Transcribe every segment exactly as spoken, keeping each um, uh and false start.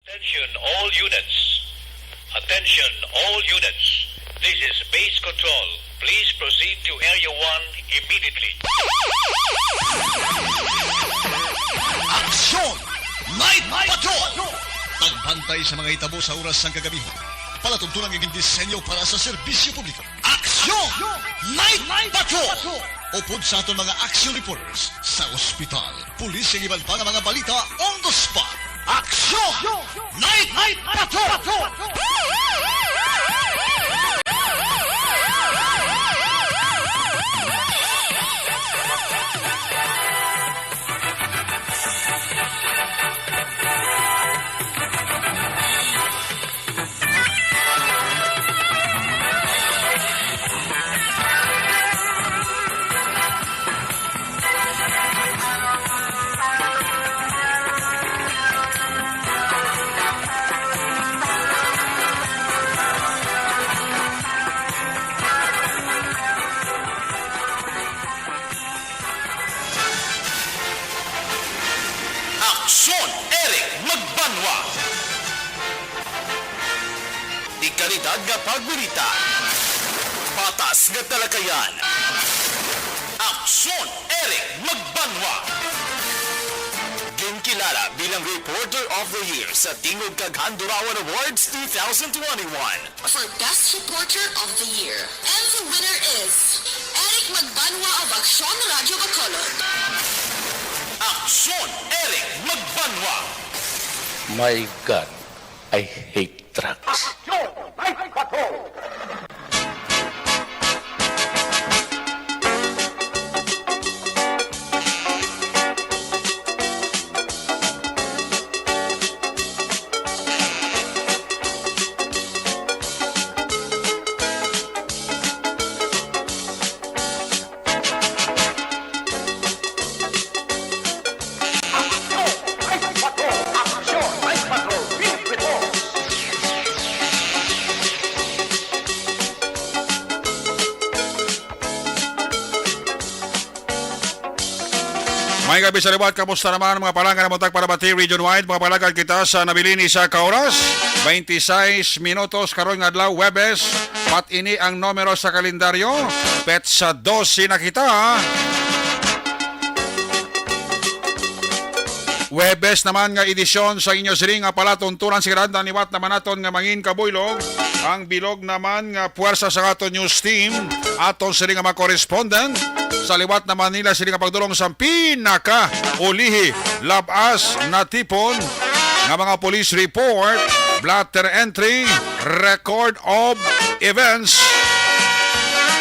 Attention all units. Attention all units. This is base control. Please proceed to area one immediately. Aksyon! Night Patrol! Pagbantay sa mga hitabo sa oras sang kagabi. Palatuntunan nga gindisenyo para sa serbisyo publiko. Aksyon! Night Patrol! Upod sa aton mga action reporters sa ospital, pulis, kag iban pa nga mga balita on the spot. Aksyon! Night Patrol! Aksyon, Eric Magbanwa. Di kalidad nga pagbalita. Patas nga talakayan. Aksyon, Eric Magbanwa. Ginkilala bilang Reporter of the Year sa Tingog kag Handurawan Awards two thousand twenty-one. For Best Reporter of the Year. And the winner is Eric Magbanwa of Aksyon Radyo Bacolod. Aksyon, Eric Magbanwa. My God, I hate drugs. Aksyon, Night Patrol. May gabi sa liwat, kamusta naman mga palangga na muntag para bati region-wide? Mga palagad kita sa nabilin ni sa ka oras, twenty-six minutos karon nga adlaw, Huwebes. Pat ini ang numero sa kalendaryo, petsa dose na kita. Huwebes naman nga edisyon sa inyo siring nga palatuntunan, sa kadaan liwat naman naton nga mangin kabuylog ang bilog naman nga puwersa sa aton news team, aton siring nga mga correspondent sa liwat naman nila siring nga pagdulong sa pinaka ulihi, labas natipon nga mga police report, blotter entry, record of events.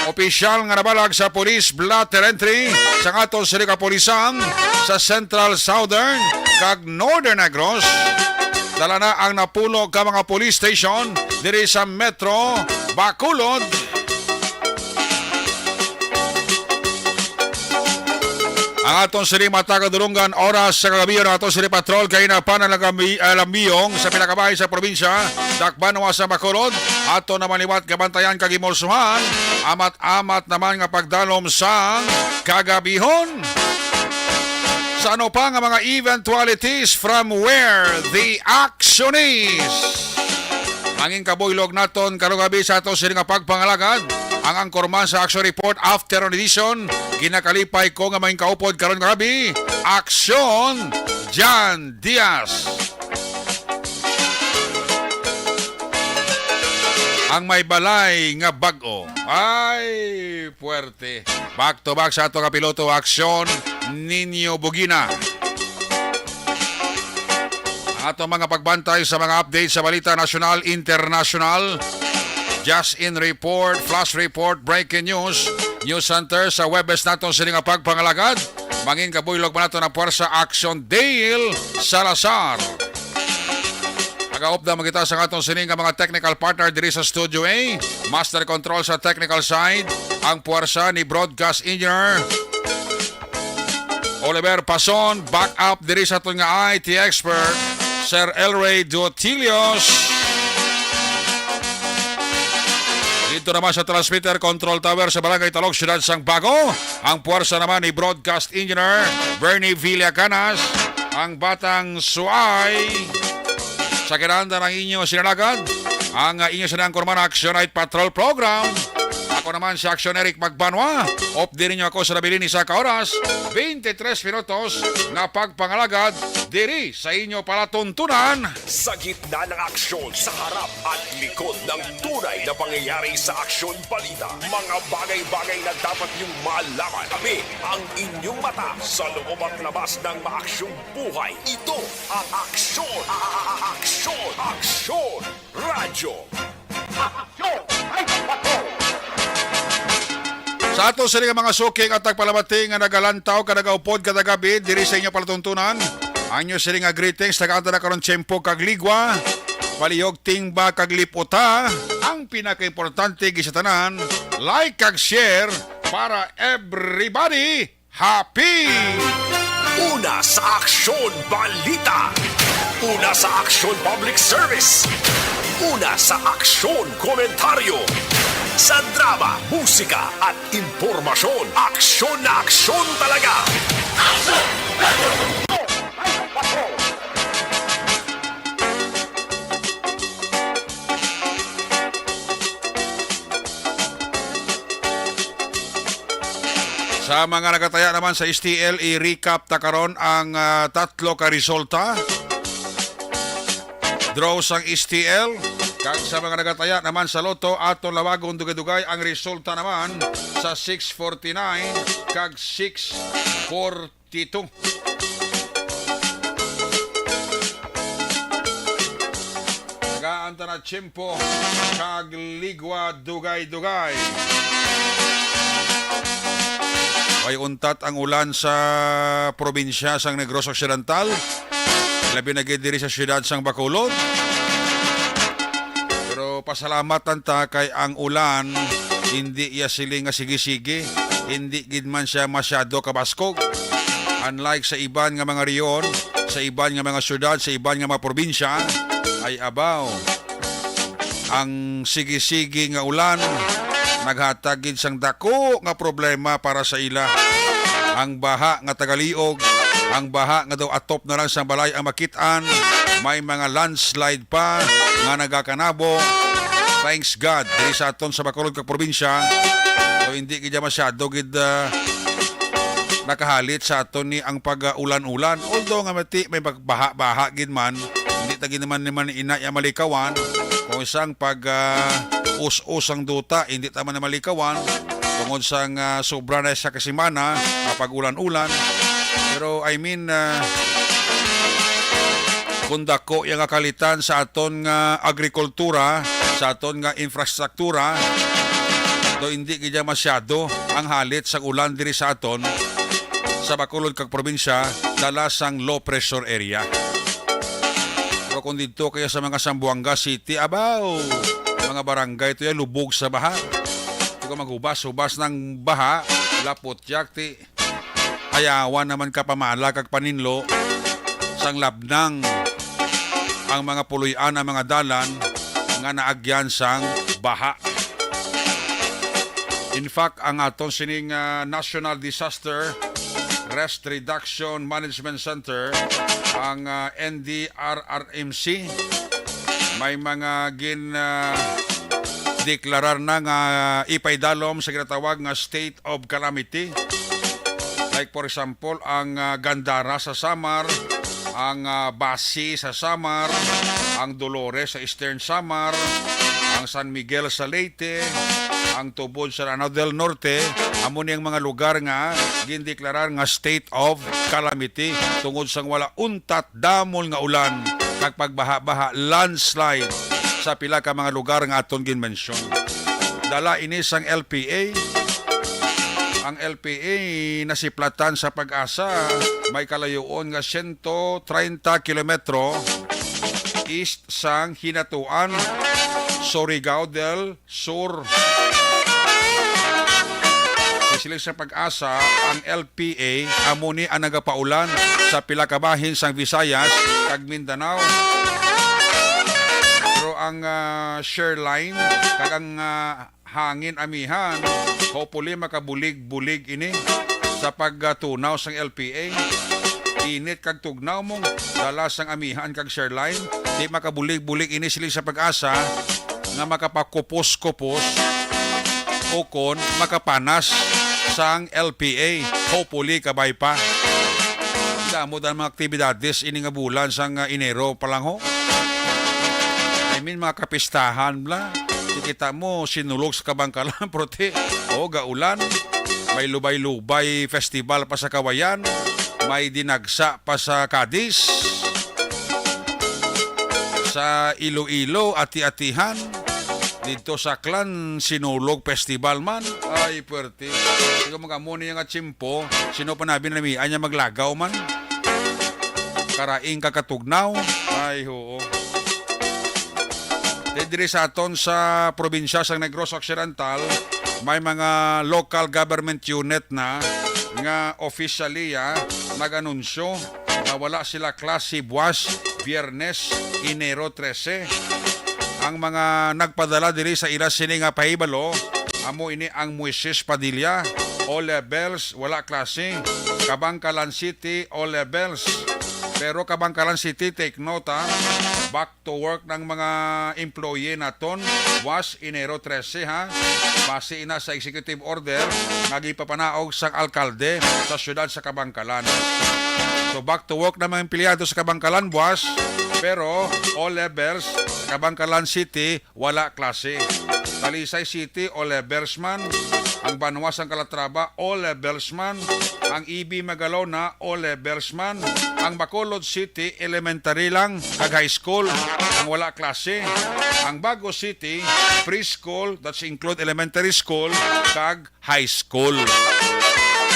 Opisyal nga nabalag sa police blotter entry sa aton siring nga kapulisan sa Central, Southern, kag Northern Negros. Dala na ang napulo ka mga police station diri sa Metro Bacolod. Ang aton siring mga taga-Dulungan, oras sa kagabi, ang aton siring patrol kay na pa na nagami-, ah, lambiyong sa pinakabahay sa probinsya, dakbanwa sa Bacolod. Ato naman liwat gabantayan kag imulsuhan, amat-amat naman nga pagdalom sa kagabihon. Sa ano pa nga mga eventualities from where the action is? Mangin kabuylog naton karong gabi sa ato sini nga pagpangalagad. Ang angkorman sa Action Report Afternoon Edition, ginakalipay ko nga mangin kaupod karon nga gabi, Action Jan Diaz. Ang may balay nga bag-o. Ay, puwerte. Back to back sa ato nga piloto, Action Nino Bugina. Ang ato mga pagbantay sa mga update sa balita nasyonal, internasyonal. Just in report, flash report, breaking news. News Center sa Huwebes naton sini nga pagpangalagad. Mangin kabuylog man naton ang Puwersa Action Dale Salazar. Nagaupda man kita sa aton sini nga mga technical partner diri sa Studio A. Master control sa technical side, ang puwersa ni Broadcast Engineer Oliver Pason, backup diri sa aton nga I T expert, Sir Elray Dutilios. Dito naman sa transmitter control tower sa Barangay Talog, Siyudad sang Bago, ang puwersa naman ni Broadcast Engineer Bernie Villacanas, ang Batang Suay. Sa kinahanglan ang inyo sinalagad, ang, ah, inyo sinangkorman Action Night Patrol Program. Ako naman si Action Eric Magbanwa. Updi ninyo ako sa nabilin ni sa ka oras, twenty-three minutos nga pagpangalagad diri sa inyo palatuntunan. Sa gitna ng aksyon, sa harap at likod ng tunay na pangyayari sa Aksyon Balita, mga bagay-bagay na dapat niyong malaman. Kami ang inyong mata sa loob at labas ng maaksyong buhay. Ito ang Aksyon, a- a- a- Aksyon, Aksyon Radyo. Aksyon! Ay, patrol! Sa ato sini nga mga suking at tagpalamati nga nagalantaw ka nagaupod kada gabi diri sa inyo palatuntunan, ang inyo sini nga greetings, tagaan ta na karon tiyempo kag ligwa, palihog, tingba kag liputa. Ang pinakaimportante gid sa tanan, like kag share para everybody happy! Una sa Aksyon Balita. Una sa Aksyon Public Service. Una sa Aksyon Komentaryo. Sa drama, musika at impormasyon, aksyon na aksyon talaga. Sa mga nagataya naman sa S T L, i-recap ta karon ang, ah, tatlo ka resulta. Draw sang S T L. Kag sa mga nagataya naman sa Lotto, aton lawagon dugay-dugay ang resulta naman sa six forty-nine kag six forty-two. Tagaan ta na tiyempo kag ligwa dugay-dugay. Way untat ang ulan sa probinsya sang Negros Occidental, labi na gid diri sa siyudad sang Bacolod. Pero pasalamat lang ta kay ang ulan hindi iya sili nga sige-sige, hindi gid man siya masyado kabaskog. Unlike sa iban nga mga rehiyon, sa iban nga mga siyudad, sa iban nga mga probinsya, ay abaw, ang sige-sige nga ulan naghatag gid sang dako nga problema para sa ila. Ang baha nga tagaliog, ang baha nga daw atop na lang sang balay ang makit-an, may mga landslide pa nga nagakanabo. Thanks God, diri sa aton sa Bacolod kag probinsya, so hindi gid masyado gid, ah, nakahalit sa aton ni ang pag-ulan-ulan. Although nga mati, may pagbaha-baha gid man, hindi ta gid naman, naman ina iya malikawan. Kung isang pag, ah, us-us ang duta, hindi ta man malikawan. Tungod sang, ah, sobra na sa kasimana, ah, pag-ulan-ulan. Pero, I mean, ah, kung dako iya nga kalitan sa aton nga agrikultura, sa aton nga infrastruktura, do hindi gid masyado ang halit sa ulan diri sa aton, sa Bacolod kag probinsya, dala sang low pressure area. Pero kung didto kaya sa mga Zamboanga City, abaw, mga barangay to ya lubog sa baha. Kung maghubas-hubas ng baha, lapot yak ti ayawan naman ka pamala kag paninlo sang labnang ang mga puloy-an, ang mga dalan nga naagyan sang baha. In fact, ang aton sining, ah, National Disaster Risk Reduction Management Center, ang, ah, N D R R M C, may mga gin, ah, deklarar na nga ipaidalom sa ginatawag nga state of calamity. Like, for example, ang, ah, Gandara sa Samar, ang, ah, Basi sa Samar, ang Dolores sa Eastern Samar, ang San Miguel sa Leyte, ang tubod sa Lanao del Norte, amo ni ang mga lugar nga gindeklarar nga state of calamity tungod sang wala untat damol nga ulan kag pagbaha-baha, landslide, sa pila ka mga lugar nga aton ginmensyon. Dala ini sang L P A. Ang L P A nasiplatan sa PAGASA, may kalayoon nga siyento treinta kilometro east sang Hinatuan, Surigao del Sur. Siling sa PAGASA, ang L P A amo ni ang nagapaulan sa pila ka bahin sang Visayas kag Mindanao. Pero ang, ah, shear line kag ang, ah, hangin amihan, hopefully makabulig-bulig ini sa pagtunaw sang L P A. init kag tugnaw mong dala sang amihan kag Sherline. Di makabulig-bulig ini sila sa pag-asa nga makapakupos-kupos o kon makapanas sang L P A. Hopefully, kabay pa. Damo ang mga aktibidades ini nga bulan sang, ah, Enero pa lang, ho. I mean, mga kapistahan, bla. Di kita mo sinulog sa Kabangkalan, prote. O, gaulan. May Lubay-Lubay Festival pa sa Kawayan. May Dinagsa pa sa Cadiz. Sa Iloilo, Ati-Atihan. Dito sa Clan, Sinulog Festival man. Ay, puwerte. Siguro mag-amo niya nga tsimpo. Sino pa nabi na namian niya maglagaw man? Karaing kakatugnaw. Ay, oo. Di diri sa aton sa probinsya sa Negros Occidental, may mga local government unit na nga officially, ah, nag-anunsyo nga wala sila klase buwas Biyernes, Enero trese. Ang mga nagpadala diri sa ila sini nga pahibalo, amo ini ang Moises Padilla, O levels, wala klase. Kabangkalan City, O levels. Pero Kabangkalan City, take note, ha. Back to work ng mga employee naton, was Enero trese, ha. Base ina sa executive order nga gipapanaog sang alkalde sa siyudad sa Kabangkalan. So, back to work na mga empleyado sa Kabangkalan, buwas. Pero, O levels, Kabangkalan City, wala klase. Talisay City, O levels man. Ang Banwa sang Calatrava, O levels man. Ang E B Magalona, O levels man. Ang Bacolod City, elementary lang, kag high school, ang wala klase. Ang Bago City, preschool, that's include elementary school, kag high school.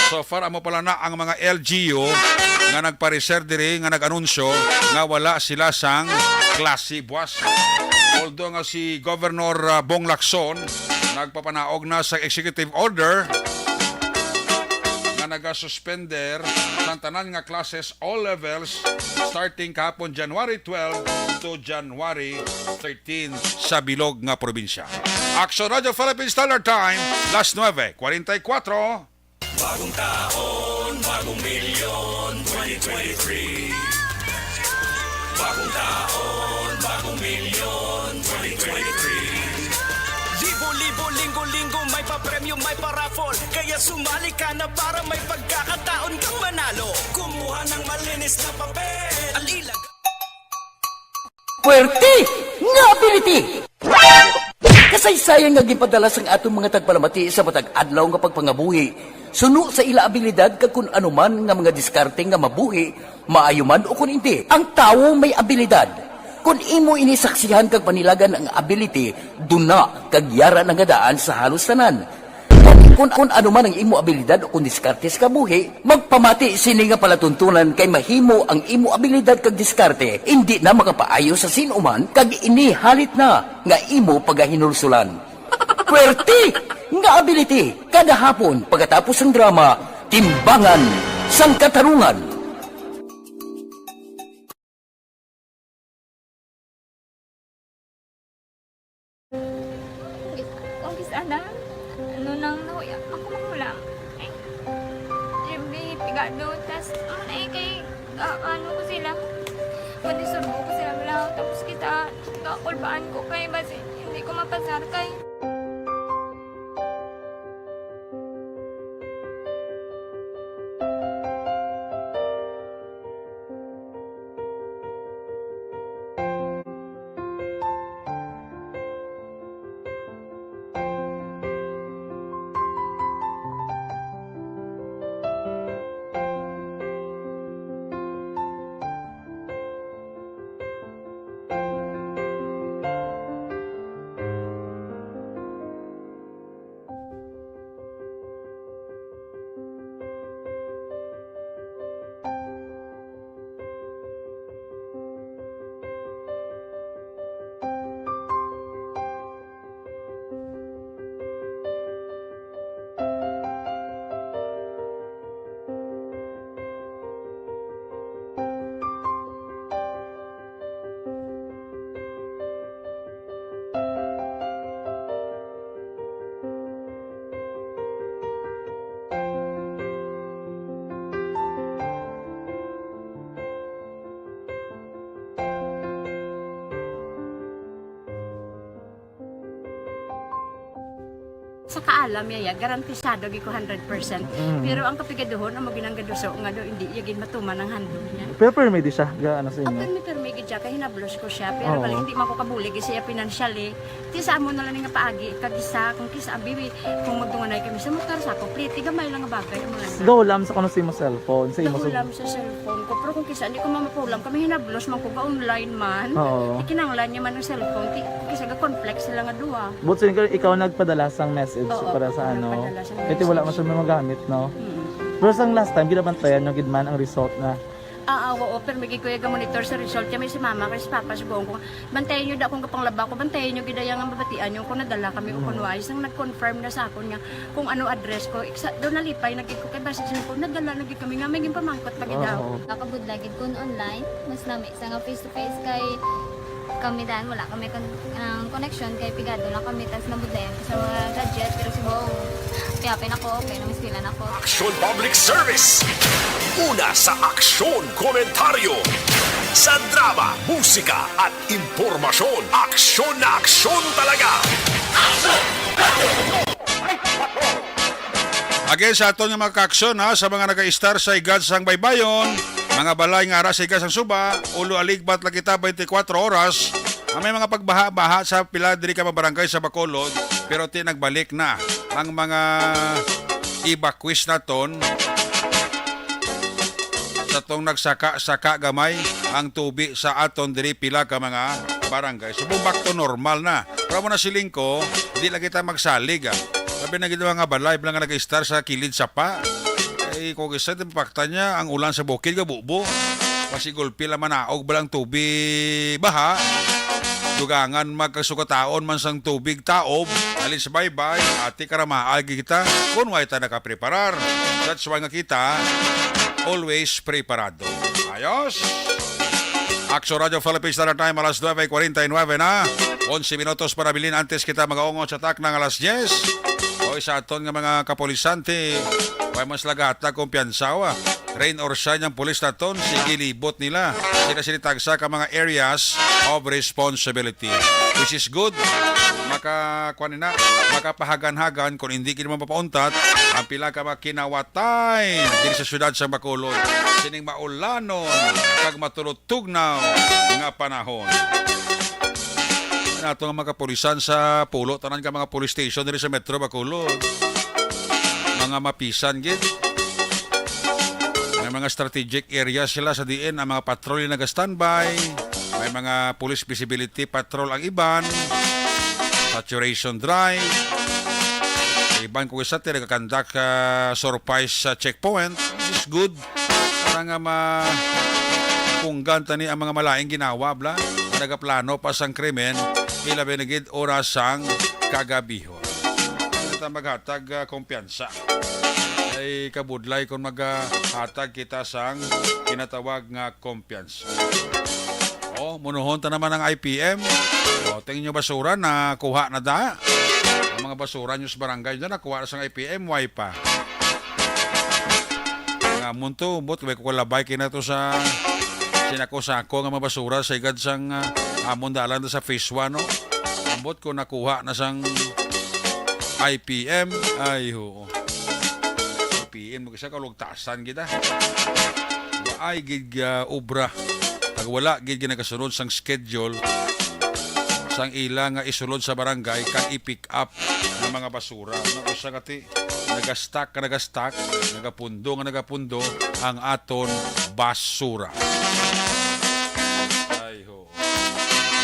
So far, amo pala na ang mga L G U nga nagpareser diri nga nag-anunsyo nga wala sila sang klase buwas. Although nga si Governor, ah, Bong Lacson nagpapanaog na sa executive order nga nagasuspender sa tanan nga classes, all levels, starting kahapon, January twelve to January thirteen, sa bilog nga probinsya. Action Radio Philippine Standard Time, las nuebe cuarenta y cuatro. Bagong taon, bagong milyon, twenty twenty-three. Bagong taon, bagong milyon, twenty twenty-three. Libo-libo, linggo-linggo, may pa-premyo, may pa-raffle. Kaya sumali ka na para may pagkakataon kang manalo. Kumuha ng malinis na papel. Ang ilag- Puwerte nga ability! Kasaysayan nga ginpadala sang aton mga tagpalamati sa matag adlaw nga pagpangabuhi, suno sa ila abilidad kag kun ano man nga mga diskarte nga mabuhi, maayo man o kun indi. Ang tawo may abilidad. Kun imo ini saksihan kag panilagan ang ability, duna kag yara na nga daan sa halos tanan. Kun, kun ano man ang imo abilidad o kun diskarte sa kabuhi, magpamati sini nga palatuntunan kay mahimo ang imo abilidad kag diskarte indi na makapaayo sa sin-o man kag ini halit na nga imo pagahinulsulan. Puwerte nga ability kada hapon pagkatapos sang drama, Timbangan sang Katarungan. Kung kis-, ana, ano nang nahuya, ako magulang. Eh, siyempre, pigado, tas, ano na eh, kay, ah, ano ko sila, manisurbo ko sila, wala, tapos kita, kakulbaan ko kay, basi, hindi ko mapasar kay. Sa kaalam niya, ya, garantisado gid ko hundred percent. Mm. Pero ang kapigaduhon, amo ginang gaduso nga do, hindi ya gid matuman ang handle niya. Pero permi di siya, ga-, ano sa inyo? Permi, permi gid siya, kay hinablos ko siya. Pero Oo. bali, hindi man ko kabulig siya financially. Ti sa amo na lang nga paagi, kag isa, kung kisa, abi, kung magdunganay kami sa motor, sa ako, pliti, gamay lang nga bagay, amo lang. Go, lam sa kuno sa imo cellphone, sa imo Go, lam sa cellphone ko. Pero kung kisa, hindi ko mamapulam, kami hinablos man ko, ga-online man. Oo. Ikinanglan niya man ang cellphone, ti, kisa ga-conflict sila nga duha. But so, ikaw, ikaw nagpadala sang message Oo, para sa ako ano? nagpadala sang Kasi wala message. man siya magamit, no? Mm. Pero sang last time, ginabantayan nyo gid man ang result na. Ah, ah, oo, pero may gikuya ga monitor sa result. Kami si mama, kay si papa, si buong ko. Bantayan nyo da akong kapanglaba ko. Bantayan nyo gid ang mabatian nyo kung nadala kami o Mm. kung wala. Isang nag-confirm na sa akon nga kung ano address ko. Iksa, doon nalipay na gid ko kay basta siya ko, nadala na gid kami nga may ginpamangkot pa gid daw. Oo. Nakabudlay gid kun online, mas nami sa nga face to face kay kami dan wala kami kon-, ang connection kay pigado lang kami tas nabudlayan ko sa mga gadget pero si Bong, kaya pinako, okay na mas pila na ko. Aksyon Public Service. Una sa aksyon, komentaryo. Sa drama, musika, at impormasyon. Aksyon na aksyon talaga. Again, sa aton nga mga kaaksyon, ha, sa mga nag-a-estar sa igad sang baybayon, mga balay nga ara sa igad sang suba, ulo aligbat lang kita twenty-four oras, nga may mga pagbaha-baha sa pila diri ka mga barangay sa Bacolod, pero ti nagbalik na ang mga evacuees naton sa tong nagsaka-saka gamay ang tubi sa aton diri pila ka mga barangay. So, back to normal na. Pero mo na siling ko, di lang kita magsalig, ah. Sabi na gid mga balay, lang nga nag-estar sa kilid sapa. Ay, kung isa, di mapakta niya, ang ulan sa bukid, gabubo. Kasi gulpi lang manaog ba lang tubi, baha. Dugangan magkasugataon man sang tubig taob, halin sa baybay, ati karamaal gid kita, kung way ta nakapreparar. That's why nga kita, always preparado. Ayos? Aksyon Radyo Philippines Standard Time, alas nuebe kwarenta y nuebe na. Onse minutos para bilin antes kita magaungot sa takna nga alas diyes. Oy, sa aton nga mga kapulisan, ti, way mas lagata kumpiyansa, ah. Rain or shine ang pulis naton, sige libot nila. Sila sini tagsa ka mga areas of responsibility, which is good. Maka, kuwan na, makapahagan-hagan kung hindi gid mapapauntat ang pila ka mga kinawatay diri sa siyudad sa Bacolod sining maulanon kag matulutugnaw nga panahon. Nato nga mga kapulisan sa pulo, tanan ka mga police station diri sa Metro Bacolod. Mga mapisan gid. May mga strategic area sila sa diin ang mga patrol nag-standby. May mga police visibility patrol ang iban. Saturation drive. Iban ko isa, ti nagakandak, ah, surprise sa checkpoint, which is good. Para nga ma-, punggan tani ang mga malaing ginawa, bla. Nagaplano pa sang krimen, ilabi na gid oras sang kagabihon. Hindi ta maghatag, ah, kumpiyansa. Ay kabudlay kung maghatag kita sang ginatawag nga kumpiyansa. Oh, munuhon ta naman ang I P M. Oh, tingin nyo basura na kuha na da. Ang mga basura nyo sa barangay dyan, nakuha na sang I P M, why pa? Nga munto, but may kukulabay kina to sa sinako-sako nga mga basura sa igad sang, ah, amon dalan sa phase one, no? Ambot ko nakuha na sang I P M. Ay, ho. Piin mo kisa kalugtasan kita. Waay gid, ah, obra. Kag wala gid ginagasunod sang schedule sang ila nga isulod sa barangay kag i-pick up ng mga basura. Ano ko sa kati? Nagastak ka, nagastak. Nagapundo nga nagapundo ang aton basura. Ay, ho.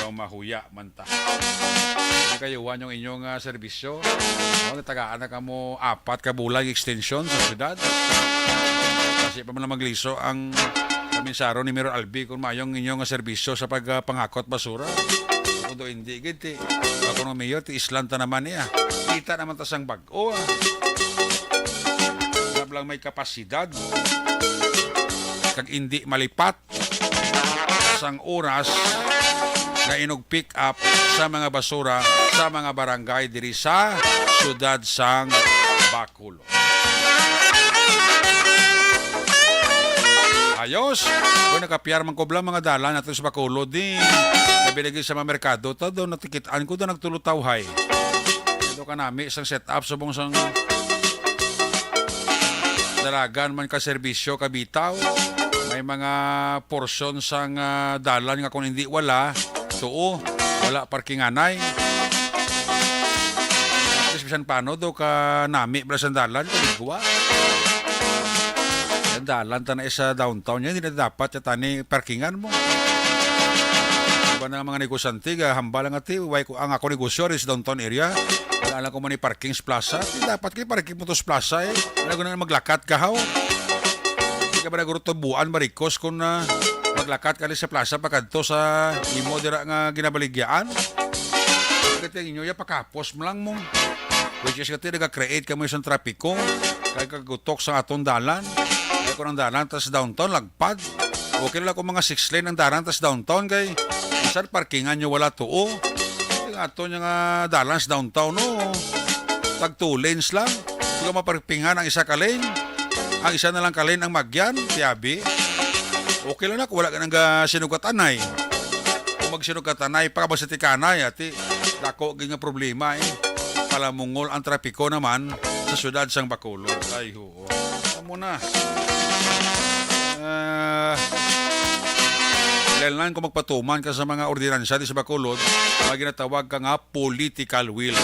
Daw mahuya man ta. Nagayuhan yung inyong, ah, serbisyo. Oh, natagaan na kamo apat ka bulan extension sa syudad. Kasi pa man lang magliso ang kaminsaro ni Mayor Albi kung mayong inyong, ah, serbisyo sa pag, ah, pangakot basura. Kung do hindi gid, ti, ako ng mayor, ti islan ta naman niya. Kita naman ta sang bag-o, ah. Wala lang may kapasidad. Kag hindi malipat sang oras nga inug pick up sa mga basura sa mga barangay diri sa siyudad sang Bacolod. Ayos. Kung nakapiar man ko bla mga dalan nato sa Bacolod, di. Labi lagi sa mga merkado, ta daw natikitan ko daw nagtulutawhay. Do kanami sang setup subong sang dalagan man ka serbisyo ka bitaw. May mga porsyon sang, ah, dalan nga kung hindi wala, tuo, wala parkinganay. Tapos bisan paano do ka nami bala sang dalan, kaligwa. Ang dalan ta na sa downtown niya, hindi na dapat ya tani parkingan mo. Iba na nga mga negosyante, ga, hambal nga ti, way ko, ang ako negosyo rin sa downtown area. Wala lang ko man parking sa plaza. Di dapat kay parking mo to sa plaza eh. Wala ko na maglakat ka, haw. Di ka ba naguro tubuan, marikos, kung, ah, maglakat ka rin sa plaza pagkadto sa imo dira nga ginabaligyaan? Kati ang inyo, ya, pakapos mo lang mo. Which is kati nag-create kamo isang trapiko. Kay kagutok sa aton dalan. Kay kung ang dalan tas downtown, lagpad. Okay lang kung mga six lane ang dalan tas downtown kay bisan parkingan nyo wala tuo. Ang aton nga dalan sa downtown, no? Tag two lanes lang. Di ka maparkingan ang isa ka lane. Ang isa na lang ka lane ang magyan, tiyabi. Okay lang na kung wala ka nang ga-, sinugat anay. Kung magsinugat anay, pa ka magsatikanay, ati, dako gid nga problema eh. Palamungol ang trapiko naman sa siyudad sang Bacolod. Ay, ho. Oo. Amo na. Ah, dahil lang kung magpatuman ka sa mga ordinansya di sa Bacolod, may ginatawag ka nga political will.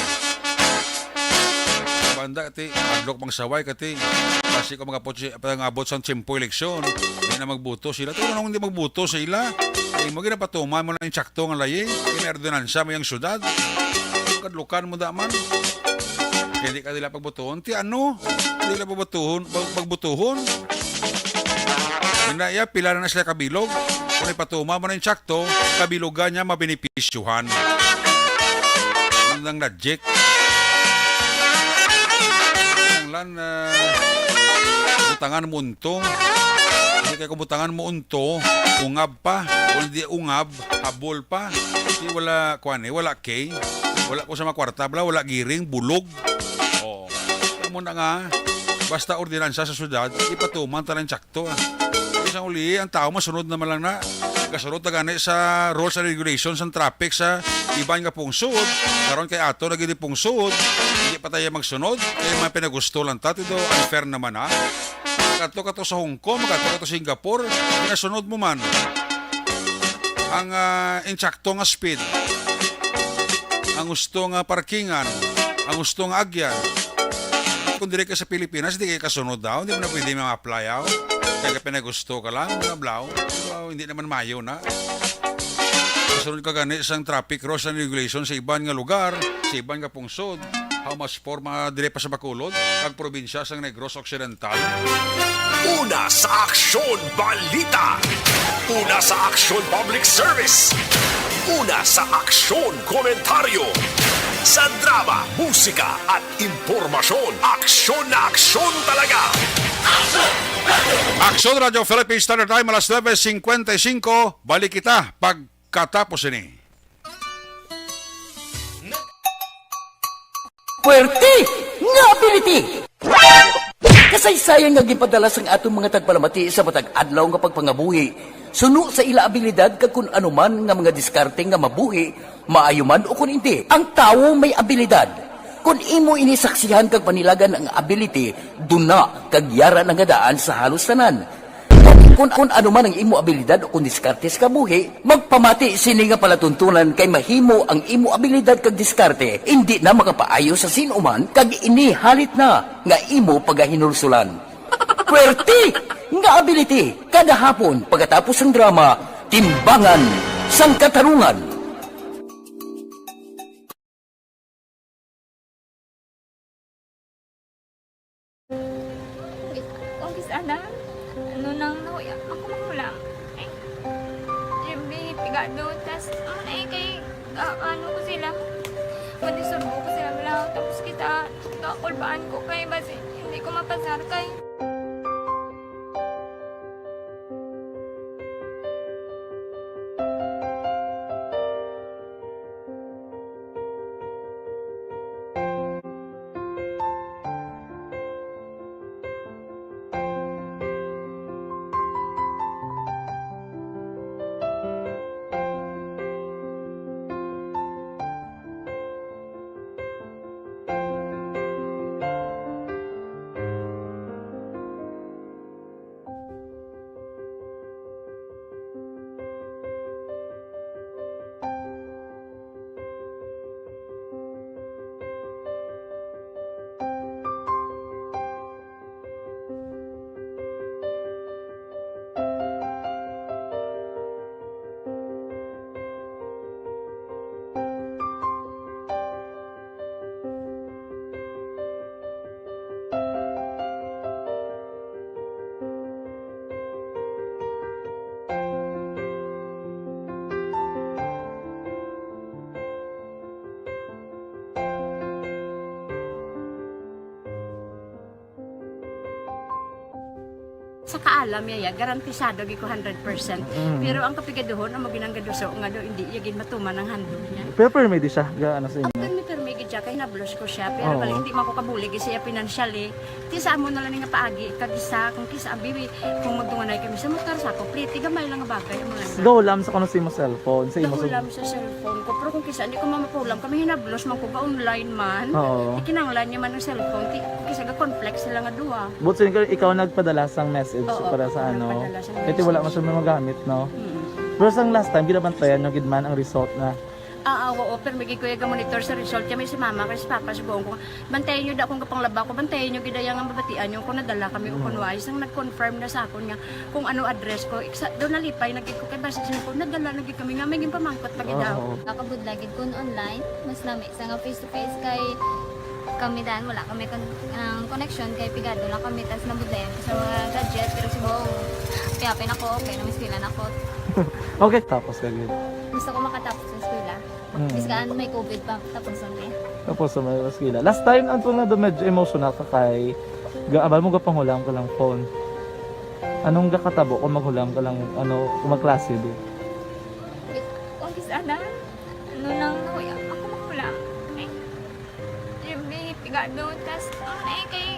Banda, ti, adlok mang saway ka, ti. Kasi kung mag-abot si, pag-abot sa tiyempo eleksyon, hindi na magbuto sila. Ito nung hindi magbuto sila, ay mo ginapatuman mo lang yung tsakto nga layi, yung ordinansya mo yung syudad. Kadlukan mo daman. Hindi ka nila pagbutuhon. Ti ano? Hindi nila pagbutuhon. Pag, pagbutuhon. Hindi iya, pila na sila kabilog. Kung ipatuma mo na yung tsakto, kabilugan niya mabenepisyuhan. Ang logic. Ang lan, ah, butangan mo unto. Hindi kay kung butangan mo unto, ungab pa. Kung hindi ungab, abol pa. Di wala, kuwan eh, wala kay. Wala ko sa mga kwarta, bala, wala giring, bulog. Oo. Amo na nga, basta ordinansa sa syudad, ipatuman ta lang tsakto. Isang uli, ang tao masunod naman lang na. Kasunod na gani sa rules and regulations ang traffic sa iban nga pungsod. Karon kay ato na gid pungsod, hindi pa tayo magsunod. Kaya mga pinagusto lang ta, ito unfair naman ha. Kato kato sa Hong Kong, kato kato sa Singapore, pinasunod mo man ang, ah, insakto nga speed, ang gusto nga parkingan, ang gusto nga agyan. Kung diri ka sa Pilipinas, di kayo kasunod daw, hindi mo na pwede ma-apply, aw. Kaya ka pinagusto ka lang, mga blaw. Blaw, hindi naman mayo na. Kasunod ka gani sang traffic rules and regulation sa iban nga lugar, sa iban nga pungsod. How much for mga dire pa sa Bacolod, ang probinsya sang Negros Occidental? Una sa Aksyon Balita. Una sa Aksyon Public Service. Una sa Aksyon Komentaryo. Sa drama, musika, at impormasyon, aksyon na aksyon talaga. Aksyon Radio Philippines Standard Time, alas nuebe cincuenta y cinco. Balik kita pagkatapos ini. Puwerte nga ability! Kasaysayan nga ginpadala sang aton mga tagpalamati sa matag adlaw nga pagpangabuhi, suno sa ila abilidad kag kun ano man nga mga diskarte nga mabuhi, maayo man o kun indi. Ang tawo may abilidad. Kun imo ini saksihan kag panilagan ang ability, duna kag yara na nga daan sa halos tanan. Kung, kung ano man ang imo abilidad o kung diskarte sa kabuhi, magpamati sini nga palatuntunan kay mahimo ang imo abilidad kag diskarte indi na makapaayo sa sin-o man kag ini halit na nga imo pagahinulsulan. Puwerte nga ability kada hapon pagkatapos sang drama, Timbangan sang Katarungan. Umpisa na, ano nang nahuya ako magulang. Ay, every pigado, tas, ano na eh, kay, ah, ano ko sila, madisturbo ko sila, wala, tapos kita, kakulbaan ko kay, basi, hindi ko mapasar kay. Sa kaalam niya, ya, garantisado gid ko hundred percent. Mm. Pero ang kapigaduhon, amo ginang gaduso nga daw hindi iya gid matuman ang handle niya. Pero permi di siya, ga-, ano sa Ang inyo? Permi, permi gid siya, kay hinablos ko siya. Pero Oo. Bali, hindi man ko kabulig siya financially. Ti sa amo na lang nga paagi, kag isa, kung kisa, abi, kung magdunganay kami sa motor, sa ako, pliti, gamay lang nga bagay, amo lang. Gahulam sa kuno sa imo cellphone, sa imo sa Gahulam sa cellphone ko, pero kung kisa, hindi ko mamapulam, kami hinablos man ko, ga-online man. Oo. Ikinanglan niya man ang cellphone, ti, kung kisa, ga-conflict sila nga duha. But so, ikaw, ikaw nagpadala sang message Oo, para sa ako ano? Nagpadala sang Kaya ti wala message. Man siya magamit, no? Mm. Pero sang last time, ginabantayan nyo gid man ang result na? Ah, ah, oo, pero may gikuya ga monitor sa result. Kaya may si mama, kay si papa, subuon ko, bantayan nyo da kung kapanglaba ko, bantayan nyo gid ang mabatian nyo kung nadala kami o Mm. kung wala. Isang nag-confirm na sa akon nga kung ano address ko. Iksa, doon nalipay, nagig ko kay basta siya ko, nadala, nagig kami nga, may ginpamangkot pa gid daw. Oo. Nakabudlay gid kun online, mas lami sa nga face to face kay kami dan, wala kami kon-, ang connection kay pigado lang kami, tas nabudlayan ko sa mga gadget, pero subong, kaya pin ako, okay, namiskwela na ako. Okay, tapos ka gid. Gusto ko makatapos sa eskwela. Mm. Biskaan may covid pa, tapos ang eh. Tapos sa may eskwela. Last time, ang tunga do medyo emotional ka kay gaabal mo gapangulam ka lang phone. Anong gakatabo kung maghulam ka lang, ano, kung magklase di? Wait, kung bisaan na, ano nang nahuya, ako maghulam. Eh, yung may pigado, tas, ano eh, kay,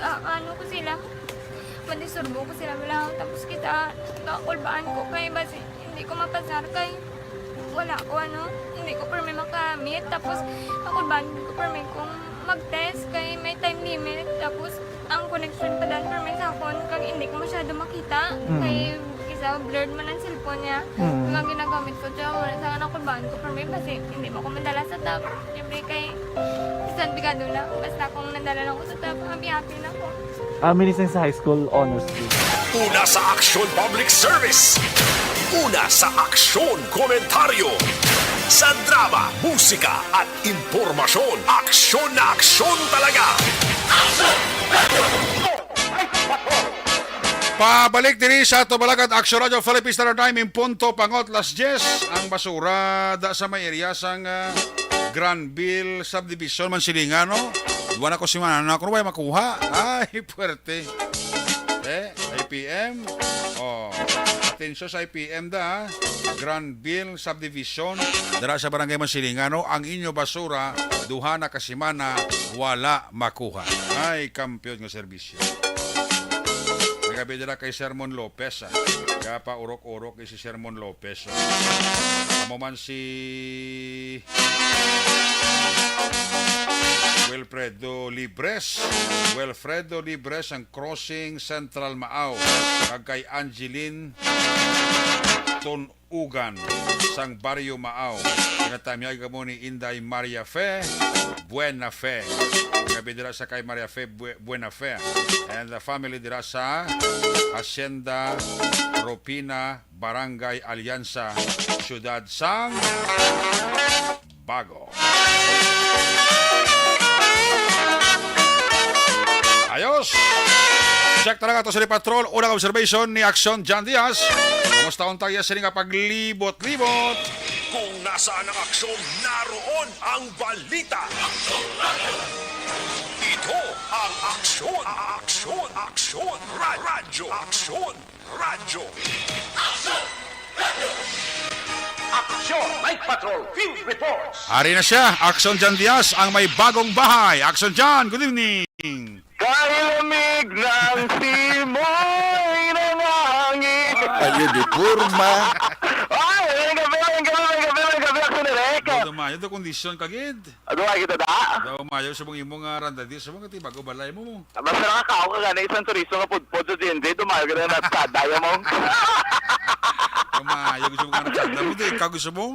ah, ano ko sila, madisturbo ko sila, wala, tapos kita, kakulbaan ko, kay basi, hindi ko mapasar, kay wala ko, ano, hindi ko permi makamit. Tapos, ako ba, hindi ko permi kung mag-test kay may time limit. Tapos, ang connection pa dan permi sa akon, kag hindi ko masyado makita. Mm. Kay, kisa blurred man ang cellphone niya. Mm. Mga ginagamit ko, tsaka wala sa akin ako ba, hindi ko permi, kasi hindi mo ko madala sa top. Siyempre, kay, bisan pigado lang, basta kung nadala lang ko sa top, happy-happy na ko. Ah, minising sa high school honors din. Una sa aksyon, public service. Una sa aksyon, komentaryo. Sa drama, musika, at impormasyon. Aksyon na aksyon talaga. Pabalik diri sa Tubalagan Aksyon Radio Philippines Standard Time in punto pangot las diyes. Ang basura da sa may area sang, ah, Granville Subdivision, Mansilingan, no? Duwa na ko simana na ako, wala makuha. Ay, puwerte. Eh, I P M. Oh, atensyon sa I P M da, ha? Granville Subdivision, dira sa Barangay Mansilingan, no? Ang inyo basura, duha na ka simana, wala makuha. Ay, kampiyon nga serbisyo. Nagabi dira kay Sermon Lopez, ah. Kaya pa urok-urok si Sermon Lopez. Amo man si Wilfredo Libres. Wilfredo Libres ang Crossing Central Maaw. Kag kay Angeline Tun-, Ugan sang Barrio Maaw. Ginatamyag kamo ni Inday Maria Fe Buena Fe. Gabi dira sa kay Maria Fe Bue-, Buena Fe and the family dira sa Hacienda Ropina, Barangay Alianza, Siyudad sang Bago. Ayos! Check talaga to sa Patrol. Unang observation ni Aksyon John Diaz. Kumusta unta iya sini nga paglibot-libot? Kung nasaan ang aksyon, naroon ang balita. Ito ang Aksyon, Aksyon, Aksyon, Ra-, Radyo, Aksyon. Radyo. Aksyon, Night Patrol, Field Reports. Ari na siya, Aksyon John Diaz, ang may bagong bahay. Aksyon John, good evening. Kahilamig ng simoy ng hangin. Ayo, di porma. Ay, may gabi, may gabi, may gabi, may gabi, Aksyon Direk. Daw dumayo, daw kondisyon ka gid. Ado ay kita da? Daw mayo subong imo nga randa di subong kay bago balay mo mo. Basta nakakaon ka gani isang turisto nga pudpod sa G N Z, dumayo ka na natsada ya mo. Dumayo gusto mo nga natsada mo, di ikaw gusto mo?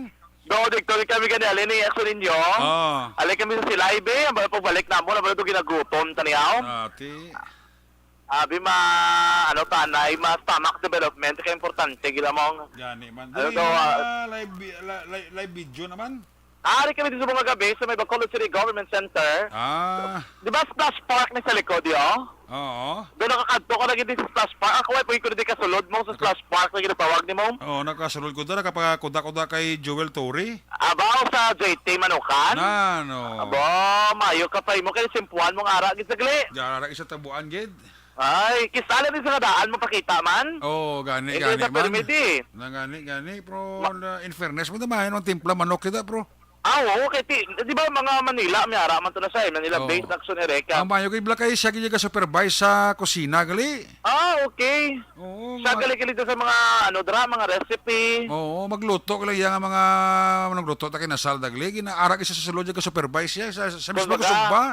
Do, dikto di kami gani, alin ni Exo ninyo? Ah. Alin kami sa Silay, be, ang bala pagbalik namo, na bala to ginagutom, taniyaw? Ah, ti. Abi ma, ano ta, na, ma stomach development, kaya importante, gila mo. Gani man. Ano Dili daw, mo ah, na live, bi-, li-, li-, live video naman? Ari kami dito mga gabi sa may Bacolod City Government Center. Ah. Di ba splash park ni sa likod, yo? Oo. Doon nakakadto ka lagi din sa splash park. Ako ay pwede ko na di kasulod mo sa Naka- splash park na ginatawag ni mo. Oo, nakasulod ko doon. Nakapakuda-kuda kay Joel Torre. Abaw sa J T Manukan. Na, no. Aba, mayo ka pa imo kay simpuhan mong ara gid sagli. Di ara isa tabuan gid. Ay, kisa lang din sa nga daan mapakita man. Oo, gani, Hindi gani sa man. Permit, eh. Na gani, gani, pero Ma- na, in fairness mo naman, ang timpla manok kita, bro. Ah, oo, kay ti-, di ba, mga Manila, may ara man to na siya, eh, Manila Oo. Based Action Ereca. Ang mayo kay Black Eye, siya gid ka supervise sa kusina, gali. Ah, okay. Oo, Siya mga gali-gali to sa mga, ano, dra, mga recipe. Oo, magluto ka lang iya nga mga, nagluto ta kay nasal, dagli. Ginaarag isa sa sulod, yung ka-supervise siya, sa, sa mismo Kumbaga, kusog ba?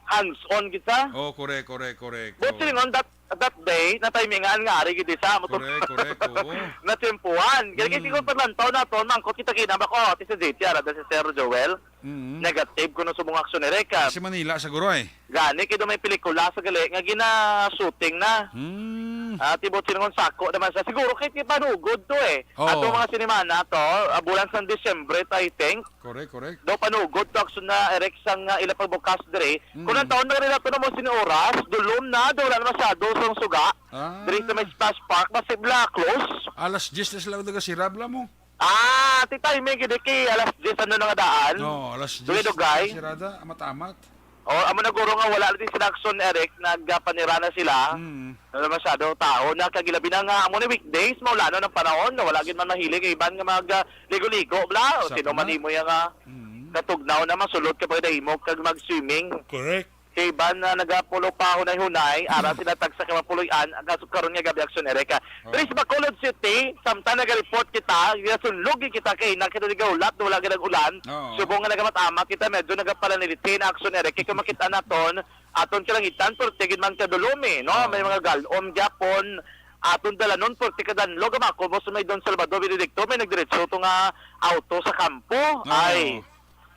Hands-on kita. Oh, correct, correct, correct. But Oo. silingon, that, that day, natimingan nga ari gid sa motor. Correct, correct, oo. Natiyempuhan. Kaya kasi Mm. kung paglantaw naton, mangkot kita kinabak, oh, ati si J T, ara, si Sir Joel. Mm. Negative kuno sa mga aksyon ni Reka. Sa Manila, siguro, eh. Gani, kay daw may pelikula sa gali nga gina-shooting na. Mm. Ah, tibot silingon sako naman sa, siguro kay panugod to, eh. Oo. Ato mga sinimana to, ah, bulan sang Disyembre, I think. Correct, correct. Daw panugod to, aksyon na, Eric, sang, ah, ila pagbukas diri. Mm. Kung ang taon na rin nato na mo sini oras, dulom na, daw wala na masyado sang suga. Ah. Diri sa may Splash Park, basi bla close. Alas diyes na sila nagasira, bla mo. Ah, ti timing gid kay alas diyes ano na nga daan. No, alas diyes Dugay-dugay. Sirada, amat-amat. Oh, amo na guro nga wala na din sila aksyon, Eric, nagpanira na sila. Mm. Wala masyado tao na, kag ilabi na nga amo ni weekdays, maulanon ang panahon, na wala gid man mahilig ang iban nga mag, ah, ligo-ligo, bla. O, Sakto sino man na. imo yang, ah, Mm. katugnaw na masulod ka pa gid himo kag mag-swimming. Correct. Kay iban na nagapulo pa hunay-hunay, ara sila tagsa ka mapuloy-an, ang kaso karon nga gabi aksyon, Eric, ah. Oh. Diri sa Bacolod City, samtang naga-report kita, gasunlog gid kita kay nakita di gaulat, wala gid nag-ulan. Oo. Subong nga nagamat-amat kita, medyo nagapalanilitin aksyon, Eric, kay kung makita naton, aton kalangitan, pwerte gid man kadulom, eh, no? Oo. May mga galom gyapon, aton dalanon, pwerte kadanlog, ang ako mo sa may Don Salvador Benedicto, may nagdiretso to nga auto sa kampo. Oo. Ay,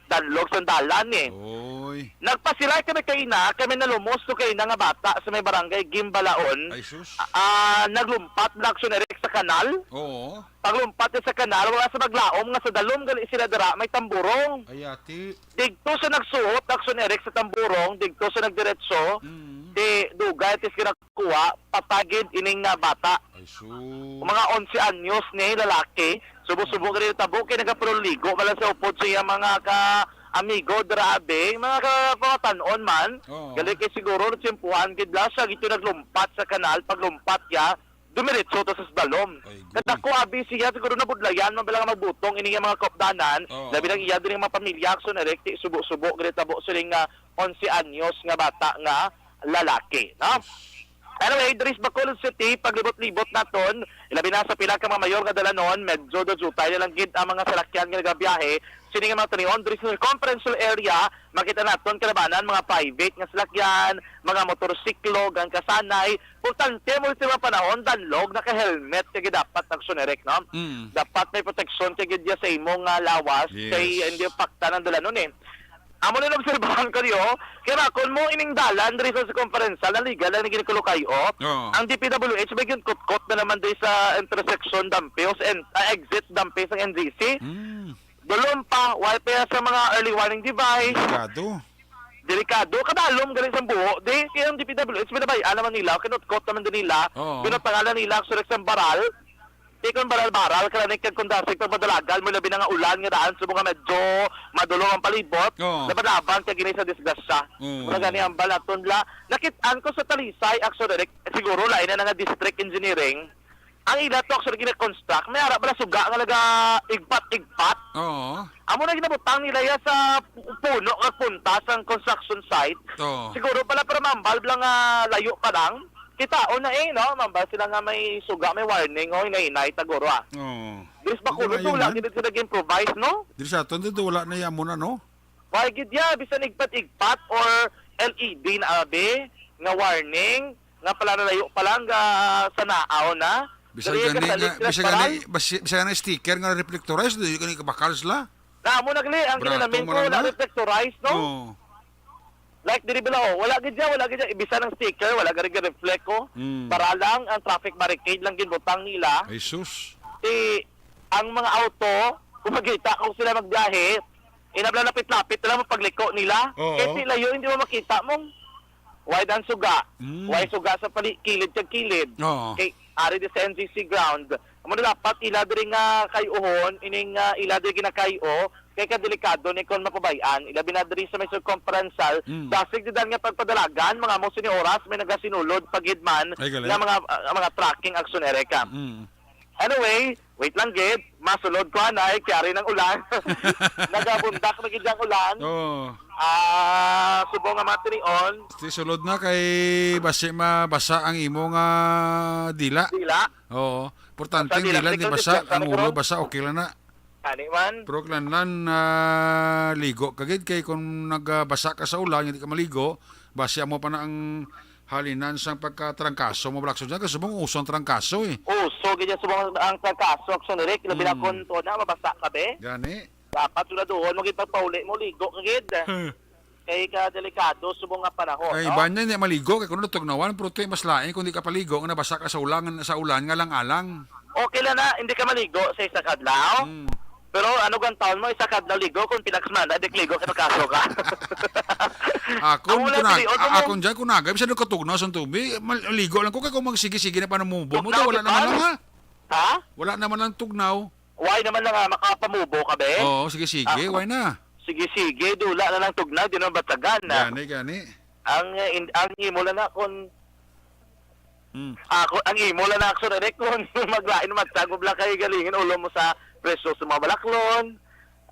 danlog sa dalan, eh. Oy. Nagpasilay kami kaina, kami nalumos to kaina nga bata sa may barangay Gimbalaon. Ay, sus. Ah, naglumpat na aksyon, Eric, sa kanal. Oo. Paglumpat niya sa kanal, wala sa maglaom nga sa dalom gali sila dira may tamburong. Ay, ati. Digto sa nagsuot, aksyon, Eric, sa tamburong, digto sa nagdiretso, Mm. di dugay tis ginakuha, patay gid ining, ah, bata. Ay, sus. Mga onse anyos ni lalaki, subo-subo Oo. gani tabo kay nagapaluligo man lang sa upod sa iyang mga ka-amigo, dira abi, mga ka-, pangatan-on man. Oo. Gali kay siguro natsimpuhan gid lang siya, gito naglumpat sa kanal, paglumpat niya, dumiretso to sa slalom. Ay, gud. Kadako abi siya, siguro nabudlayan man bala nga magbutong ini nga mga kaupdanan. Oo. Labi lang iya diri nga mga pamilya, aksyon, Eric, ti subo-subo gid tabo siling nga onse anyos nga bata nga lalaki, no? Yes. Anyway, diri sa Bacolod City, paglibot-libot naton, ilabi na sa pila ka mga mayor nga dalanon, medyo dujutay na lang gid ang mga salakyan nga nagabiyahe. Sini nga mga tanion, diri sa circumferential area, makita naton kalabanan mga private nga salakyan, mga motorsiklo, gangkasanay. Importante mo sa mga panahon, danlog, naka-helmet, kay dapat aksyon, Eric, no? Mm. Dapat may proteksyon kay gid sa imong, ah, lawas, Yes. kay hindi paktan ang dalanon, eh. Amo na obserbahan ko niyo, kay makon mo ining dalan diri sa circumferential, na legal lang ni ginikulo kayo. Oo. Ang D P W H may ginkutkot na naman diri sa intersection Dampios and, ah, exit Dampios ang N G C. Mm. Dulom pa, wala pa sa mga early warning device. Delikado. Delikado, kadalom gali sa buho. Di, kaya ang D P W H, binabayaan naman nila, kinutkot naman din nila, Oo. binutangan na nila, actually, sa baral. Di kung baral-baral, kalanik kag kundasig, pag madalagan mo, labi na nga ulan, nga daan, sa mga medyo madulom ang palibot, Oo. labad-laban, kag ini sa disgrasya. Oo. Mura gani ang balaton la. Nakit-an ko sa Talisay, actually, siguro, lain na nga district engineering, ang ila to, actually, gina-construct, may ara bala suga nga naga-igpat-igpat. Oo. Amo na ginabutang nila ya sa pu-, puno nga punta sang construction site. Oo. Siguro pala para mambal lang nga layo pa lang. Kitaon na eh, no? Mambal sila nga may suga, may warning, oh, hinay-hinay, taguro, ah. Oo. Diri sa Bacolod, Wala yun, wala man. gid sila nag-improvise, no? Diri sa aton, dito wala na yamo na, no? Why gid ya, bisan igpat-igpat or L E D na abi, nga warning, nga pala nalayo pa lang, ga, sa naaw na. Bisan Diri gani ka sa nga, Little bisan Paral. gani, basi-, bisan gani sticker nga reflectorized, di gani kabakal sila. Na, amo na gali, ang Brato ginamin mo ko, lang wala na. reflectorized, no? Oo. Like, diri bala, oh, wala gid ya, wala gid ya, bisan ang sticker, wala gani ga-reflect, oh. Mm. Para lang, ang traffic barricade lang ginbutang nila. Ay, sus. Ti, ang mga auto, kung magkita ko sila magbiyahe, inabla lapit-lapit na lang ang pagliko nila. Oo. Kay ti layo, hindi mo makita mong wide ang suga. Mm. Wide suga sa pali-, kilid kag kilid. Oo. Kay ari di sa N G C ground. Amo na dapat ila diri nga kay-uhon, ining, ah, ila diri ginakay-o, Kay kadelikado ni kon mapabay-an, ilabi na diri sa may circumferential, Mm. dasig di dan nga pagpadalagan, mga amo sini oras, may nagasinulod pa gid man Ay, gali. nga mga, ah, mga tracking action, Eric, ah. Mm. Anyway, wait lang gid, masulod ko anay, kiyari ng ulan. Nagabundak na gid ang ulan. Oo. Ah, subong nga mga tinion. Di sulod na kay basi mabasa ang imo nga dila. Dila. Oo. Importante Basa ang dila, dila, di tikang basa, tikang ang ulo karon. Basa, okay lang na. Ani man. Pero kinahanglan, ah, ligo ka gid kay kung nagbasa ka sa ulan, hindi ka maligo, basi amo pa na ang halinan sang pagkatrangkaso mo, Blackson. Diyan, kasi mong uso ang trangkaso, eh. Uso, gid yan, subong ang trangkaso, Action Eric, labi na Mm. kung tuon na, mabasa ka, be. Gani. Dapat siguraduhon mo gid pagpauli mo, ligo ka gid. Huh. Kay ka delikado subong nga panahon, Ay, no? Iban niya, hindi maligo, kay kung natugnawan, pero ito yung mas lain, kung di ka paligo, nga nabasa ka sa ulan, sa ulan nga lang-alang. Okay lang na, hindi ka maligo sa isa ka adlaw. Hmm. Pero ano gang taon mo, isa ka adlaw ligo, kung pila ka semana, di ligo, kay magkaso ka. Akon, Ang ulan, kunag-, pilion mo a-, mo. Akon dyan, kung nagay, bisan nagkatugnaw sa tubig, mal-, ligo lang ko, kay kung magsige-sige na panamubo mo, Tugnaw, wala di naman ba? Lang, ha? Ha? Wala naman lang tugnaw. Why naman na nga makapamubo ka, be? Oo, sige, sige, Ah, why na? Sige, sige, dula na lang tugnaw, di naman batsagan, ah. Gani, gani. Ang, eh, in-, ang imo lang na kung, Mm. ah, kung, ang imo lang na, Action Eric, kung maglain, magtagub lang kayo, galingin, ulo mo sa presyo sa mga balaklon.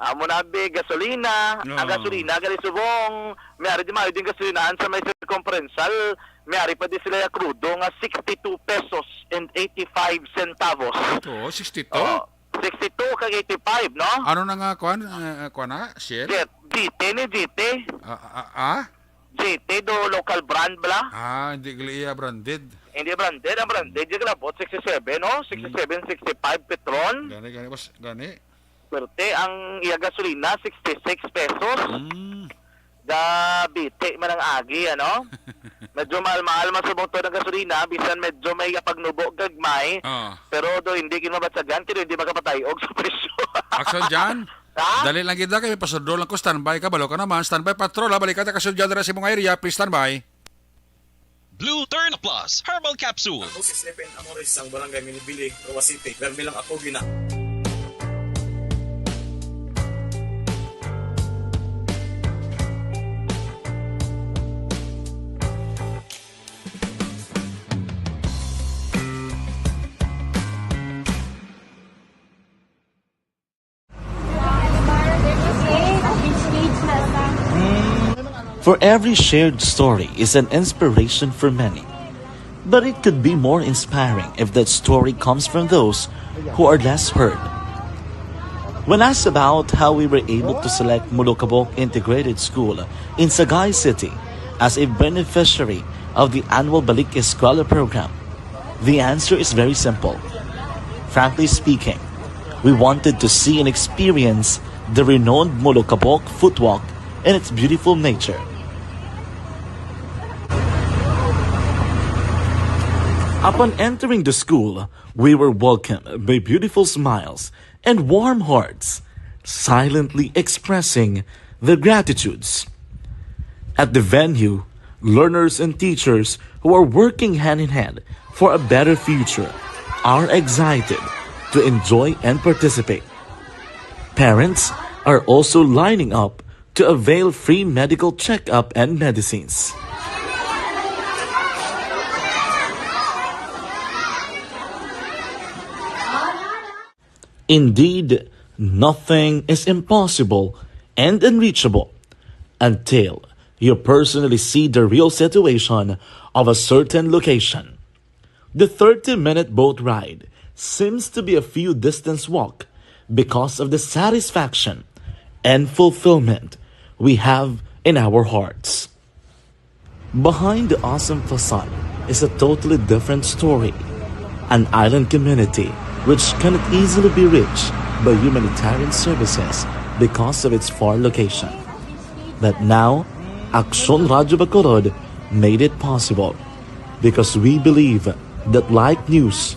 Amo na, be, gasolina. Ang Oo. Gasolina, gali subong, may ari di maayo din gasolinahan sa may circumferential, may ari pa di sila ya krudo nga sixty-two pesos and eighty-five centavos. Oo, sixty-two? Oo. Sixty-two kag eighty-five, no? Ano na nga, kwan? Eh, kwan na? Shell? Jet. G T ni G T. Ah, ah, ah? G T do local brand bala. Ah, hindi gali iya branded. Hindi branded. Ang branded, yung labot, sixty-seven, no? Hmm. Sixty-seven, sixty-five, Petron. Gani, gani, boss. Gani. Swerte, ang iya gasolina, sixty-six pesos. Hmm. Gabiti man ang agi, ano? Medyo mahal-mahal man subong to ng gasolina, bisan medyo may pagnubo gagmay. Ah. Pero do hindi gid mabatsagan, kino hindi makapatay og sa presyo. Action dyan? Ha? Dali lang gid na kay may patrol lang ko, standby ka, balo ka naman. Standby patrol, ha? Balik ka, Action dyan, dira sa imong area, please standby. Blue Turn Plus Herbal Capsule. Ako si Stephen Amores, ang barangay Minibili, Roa City. Permi lang ako gina- For every shared story is an inspiration for many. But it could be more inspiring if that story comes from those who are less heard. When asked about how we were able to select Molokabok Integrated School in Sagay City as a beneficiary of the annual Balik Eskwela program, the answer is very simple. Frankly speaking, we wanted to see and experience the renowned Molokabok Footwalk and its beautiful nature. Upon entering the school, we were welcomed by beautiful smiles and warm hearts, silently expressing their gratitudes. At the venue, learners and teachers who are working hand in hand for a better future are excited to enjoy and participate. Parents are also lining up to avail free medical checkup and medicines. Indeed, nothing is impossible and unreachable until you personally see the real situation of a certain location. The thirty-minute boat ride seems to be a few distance walk because of the satisfaction and fulfillment we have in our hearts. Behind the awesome facade is a totally different story. An island community which cannot easily be reached by humanitarian services because of its far location. But now, Aksyon Radyo Bacolod made it possible because we believe that, like News,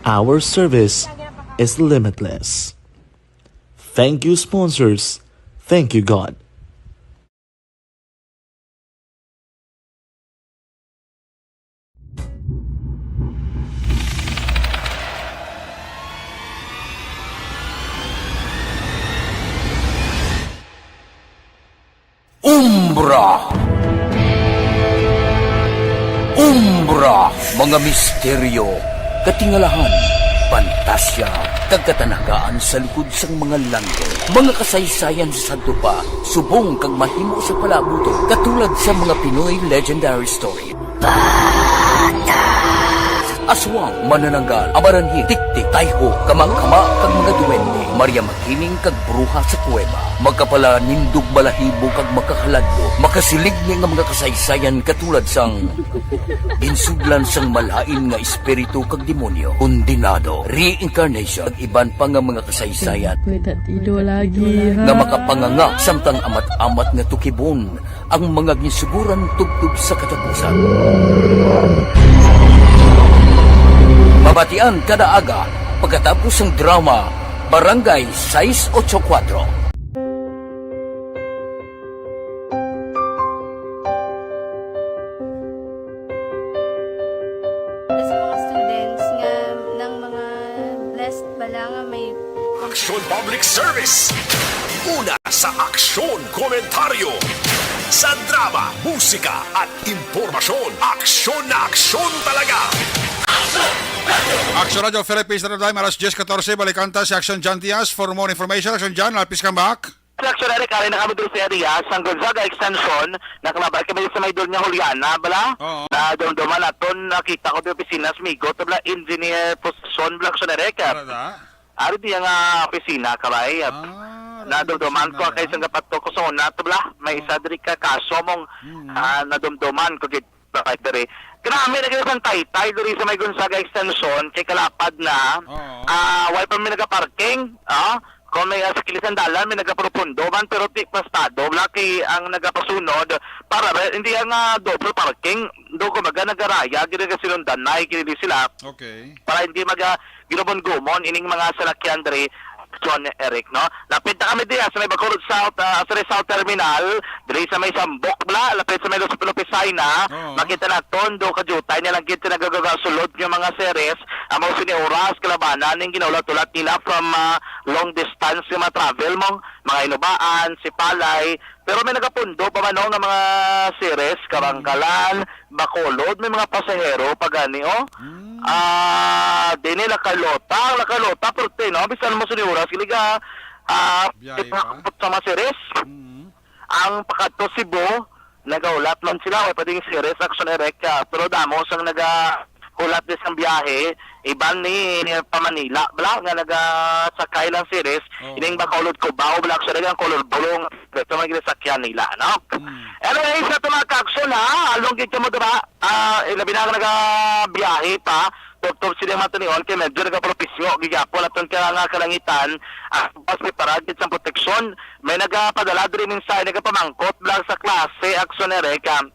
our service is limitless. Thank you, sponsors. Thank you, God. Umbra. Umbra, mga misteryo, katingalahan, pantasya, kag katanagaan sa likod sang mga langit. Mga kasaysayan sa sadto pa, subong kag mahimo sa palaabuton, katulad sa mga Pinoy legendary story. Aswang, manananggal, amaranhi, tiktik, tayho, kama-kama, kag mga duwende, Maria Makiling, kag bruha sa kuweba, magkapala, nindog, balahibo, kag makahaladlo, makasiling ni nga mga kasaysayan katulad sang ginsudlan sang malain nga espiritu kag demonyo, kondenado, reincarnation, kag iban pa nga mga kasaysayan May tatido lagi, ha? nga makapanganga samtang amat-amat nga tukibon ang mga ginsuguran tubtob sa katapusan. Mabatian kada aga pagkatapos sang drama Barangay sais ocho kuwatro. Sa mga students nga, ng mga blessed bala nga may Aksyon Public Service. Una sa aksyon, komentaryo. Sa drama, musika, at impormasyon. Aksyon na aksyon talaga. Aksyon Radio Philippines, na time, alas diyes katorse, balikan ta si Aksyon John Diaz for more information. Aksyon John, lapis kang back. Aksyon Eric, ari na kami diri sa area sang Gonzaga Extension. Nakalabay kami sa may Doña Juliana, bala? Oo. Na dumduman naton, nakita ko di opisina, si Migo, to bala, Engineer Possession, bala, Aksyon Eric. Wala na? Ari diya nga opisina, kabay. Ah, Nadumduman ko opisina, kay ah. Sang gapatok ko sa una, to bala, may isa diri ka kaso mong, Mm. ah, nadumduman ko gid, kabay, diri. Kanami na gid sang taytay diri sa may Gonzaga Extension, kay kalapad na, Oo. ah, way pa mi nagaparking, ah, kung may, ah, sa kilis ang dalan, may nagaprofundo man, pero di pa estado, bala, kay ang nagapasunod, para, hindi ang, ah, double parking, do, kumbaga, nagaraya, gid nga sinundan na, gid sila. Okay. Para hindi maga, ginumon-gumon ining mga salakyan diri, John Eric, no? Lapit na kami diya sa may Bacolod South, ah, sorry, South Terminal, diri sa may Sambok, bala, lapit sa may Lus-, Lupisaina. Oo. Makita naton, do ka jutay na lang gid sa nagagasulod nga mga series, amo sini oras, kalabanan, ning ginaulat-ulat nila from, ah, long distance nga mga travel mong mga Inubaan, Sipalay, Pero may nagapundo pa man, no, nga mga series, Karangalan, Bacolod, may mga pasahero pa gani, oh. Mm. Ah, dini La Carlota, La Carlota, pero ti, no, bisan mo sini oras, kiliga, ah, Biyahe pa? Sa mga series. Mm. Ang pakadto Cebu, nagaulat man sila, may pwedeng series, Action Erect, ah, pero damo sang nagahulat di sang biyahe, iban ni pa Manila, bala, nga nagasakay lang series, Oo. Ining Bacolod Cubao, bala, actually, ang color blue, ito may ginasakyan nila, no? Mm. Anyway, sa ato mga ka-action, ha, along gid kamo dira, ah, ilabi na ang nagabiyahe pa, tubtob sila matinion, kay medyo nagapropisngo, gigapon aton ka nga kalangitan, ah, mas may paragid sa proteksyon, may nagapadala diri mensahe, nagapamangkot, bala, sa klase, Action Erect, ah,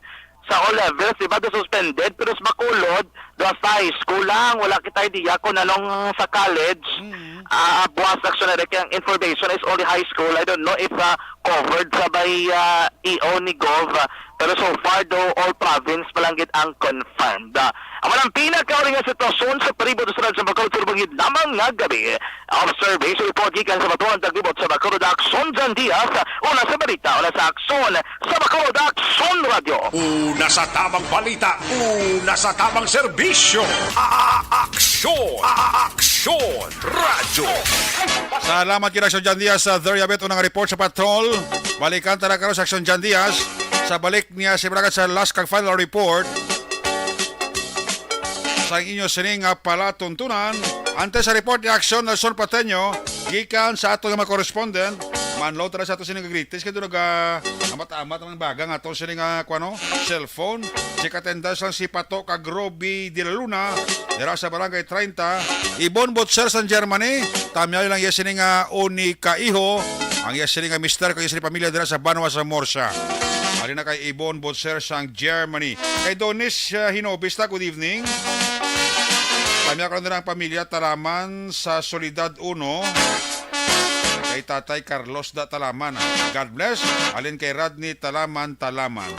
sa all levels, di ba, do suspended, pero sa Bacolod, do sa high school lang, wala kita idea kung anong sa college. Mm. Ah, buwas, actually, like, ang information is only high school. I don't know if, ah, covered sa by, ah, E O ni Gov, ah, pero so far do, all province pa lang gid ang confirmed. Ah, amo lang pinakauring nga sitwasyon sa palibot sa Radyo Bacolod, sa bangin lamang nga gabi. Observation report gikan sa Batuan Taglibot sa Bacolod, Action John Diaz. Una sa balita, una sa aksyon sa Bacolod, Action Radio. Una sa tamang balita, una sa tamang serbisyo. A-, a-, aksyon, a-, a-, aksyon Radio. Salamat kay Action John Diaz sa There Yabet, unang report sa patrol. Balikan ta na karon sa Action John Diaz sa balik niya sa Bragat sa last kag final report. Sa inyo sining, ah, palatuntunan. Antes sa report ni Aksyon Nelson Pateño, gikan sa ato nga mga correspondent, manlaw tara sa ato sining greetings, kay doon naga amat-amat ang baga nga ato sining, ah, kuwano, cellphone. Check attendance lang si Pato kag Roby de la Luna, dira sa Barangay treinta. Ibon Butcher sa Germany, tamyaw lang iya sining, ah, uni ka iho, ang iya sining, ah, mister kag iya sining pamilya dira sa Banwa sa Murcia. Ari na kay Ibon Butcher sang Germany. Kay Donis, ah, Hinobista, good evening. Kami ako lang ang pamilya Talaman sa Solidad uno. Kay Tatay Carlos da Talaman. God bless. Alin kay Rodney Talaman, Talaman.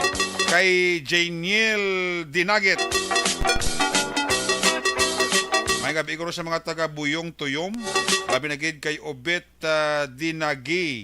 Kay Janiel Dinagit. May gabi ko sa mga taga Buyong Tuyom. Labi na gid kay Obet ah, Dinagi.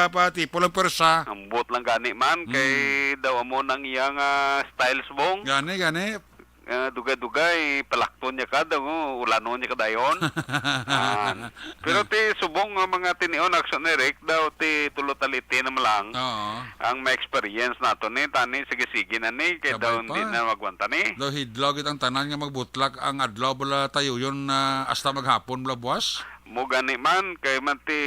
ah, patipol ang pwersa. Ambot lang gani man, kay Hmm. daw amo nang iya nga style, Subong. Gani, gani. Ah, dugay-dugay, palakton niya ka daw, oh, ulanon niya ka dayon. Ah, pero ti subong nga mga tinion, Action Eric, daw ti tulo taliti na lang Oo. ang may experience nato ni, tani, sige-sige na ni, kay Kabay daw hindi pa. na magwanta ni. Daw hidlaw gid ang tanan nga magbutlak ang adlaw bala tayo yun na hasta maghapon bala buwas. Mo gani man, kay man ti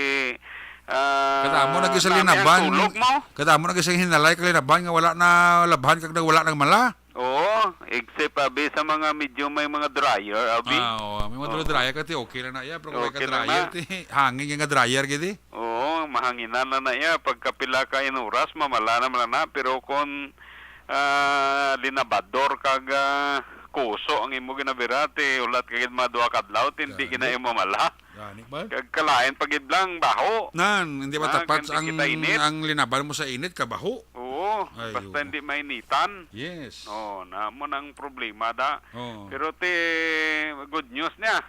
Ah, Kadamo na gyud sa nami ang linaban. Tulog mo? Kadamo na gyud sa hinalay kag linaban nga wala na labhan kag wala nang mala. Oo, except abi sa mga medyo may mga dryer, abi. Ah, oo. May mga Oo. dryer ka, ti, okay lang na iya, pero kung Okay ka lang dryer, na. Ti, hangin nga dryer, gid, eh. Oo, mahanginan na na iya. Pagkapila ka in oras, mamala na, mala na. Pero kung, ah, linabador kag, ah, kuso ang imo ginabira, ti, ulat ka gid mga duha ka adlaw, ti, hindi Gani. gina imo mala. Gani man. Kag kalain pa gid lang, baho. Nan, hindi Ah, matapat kung di ang, kita init. ang linaban mo sa init, kabaho. Oo, Ay, basta oo. hindi mainitan. Yes. Oh, na mo nang problema da. Oo. Pero ti, good news niya.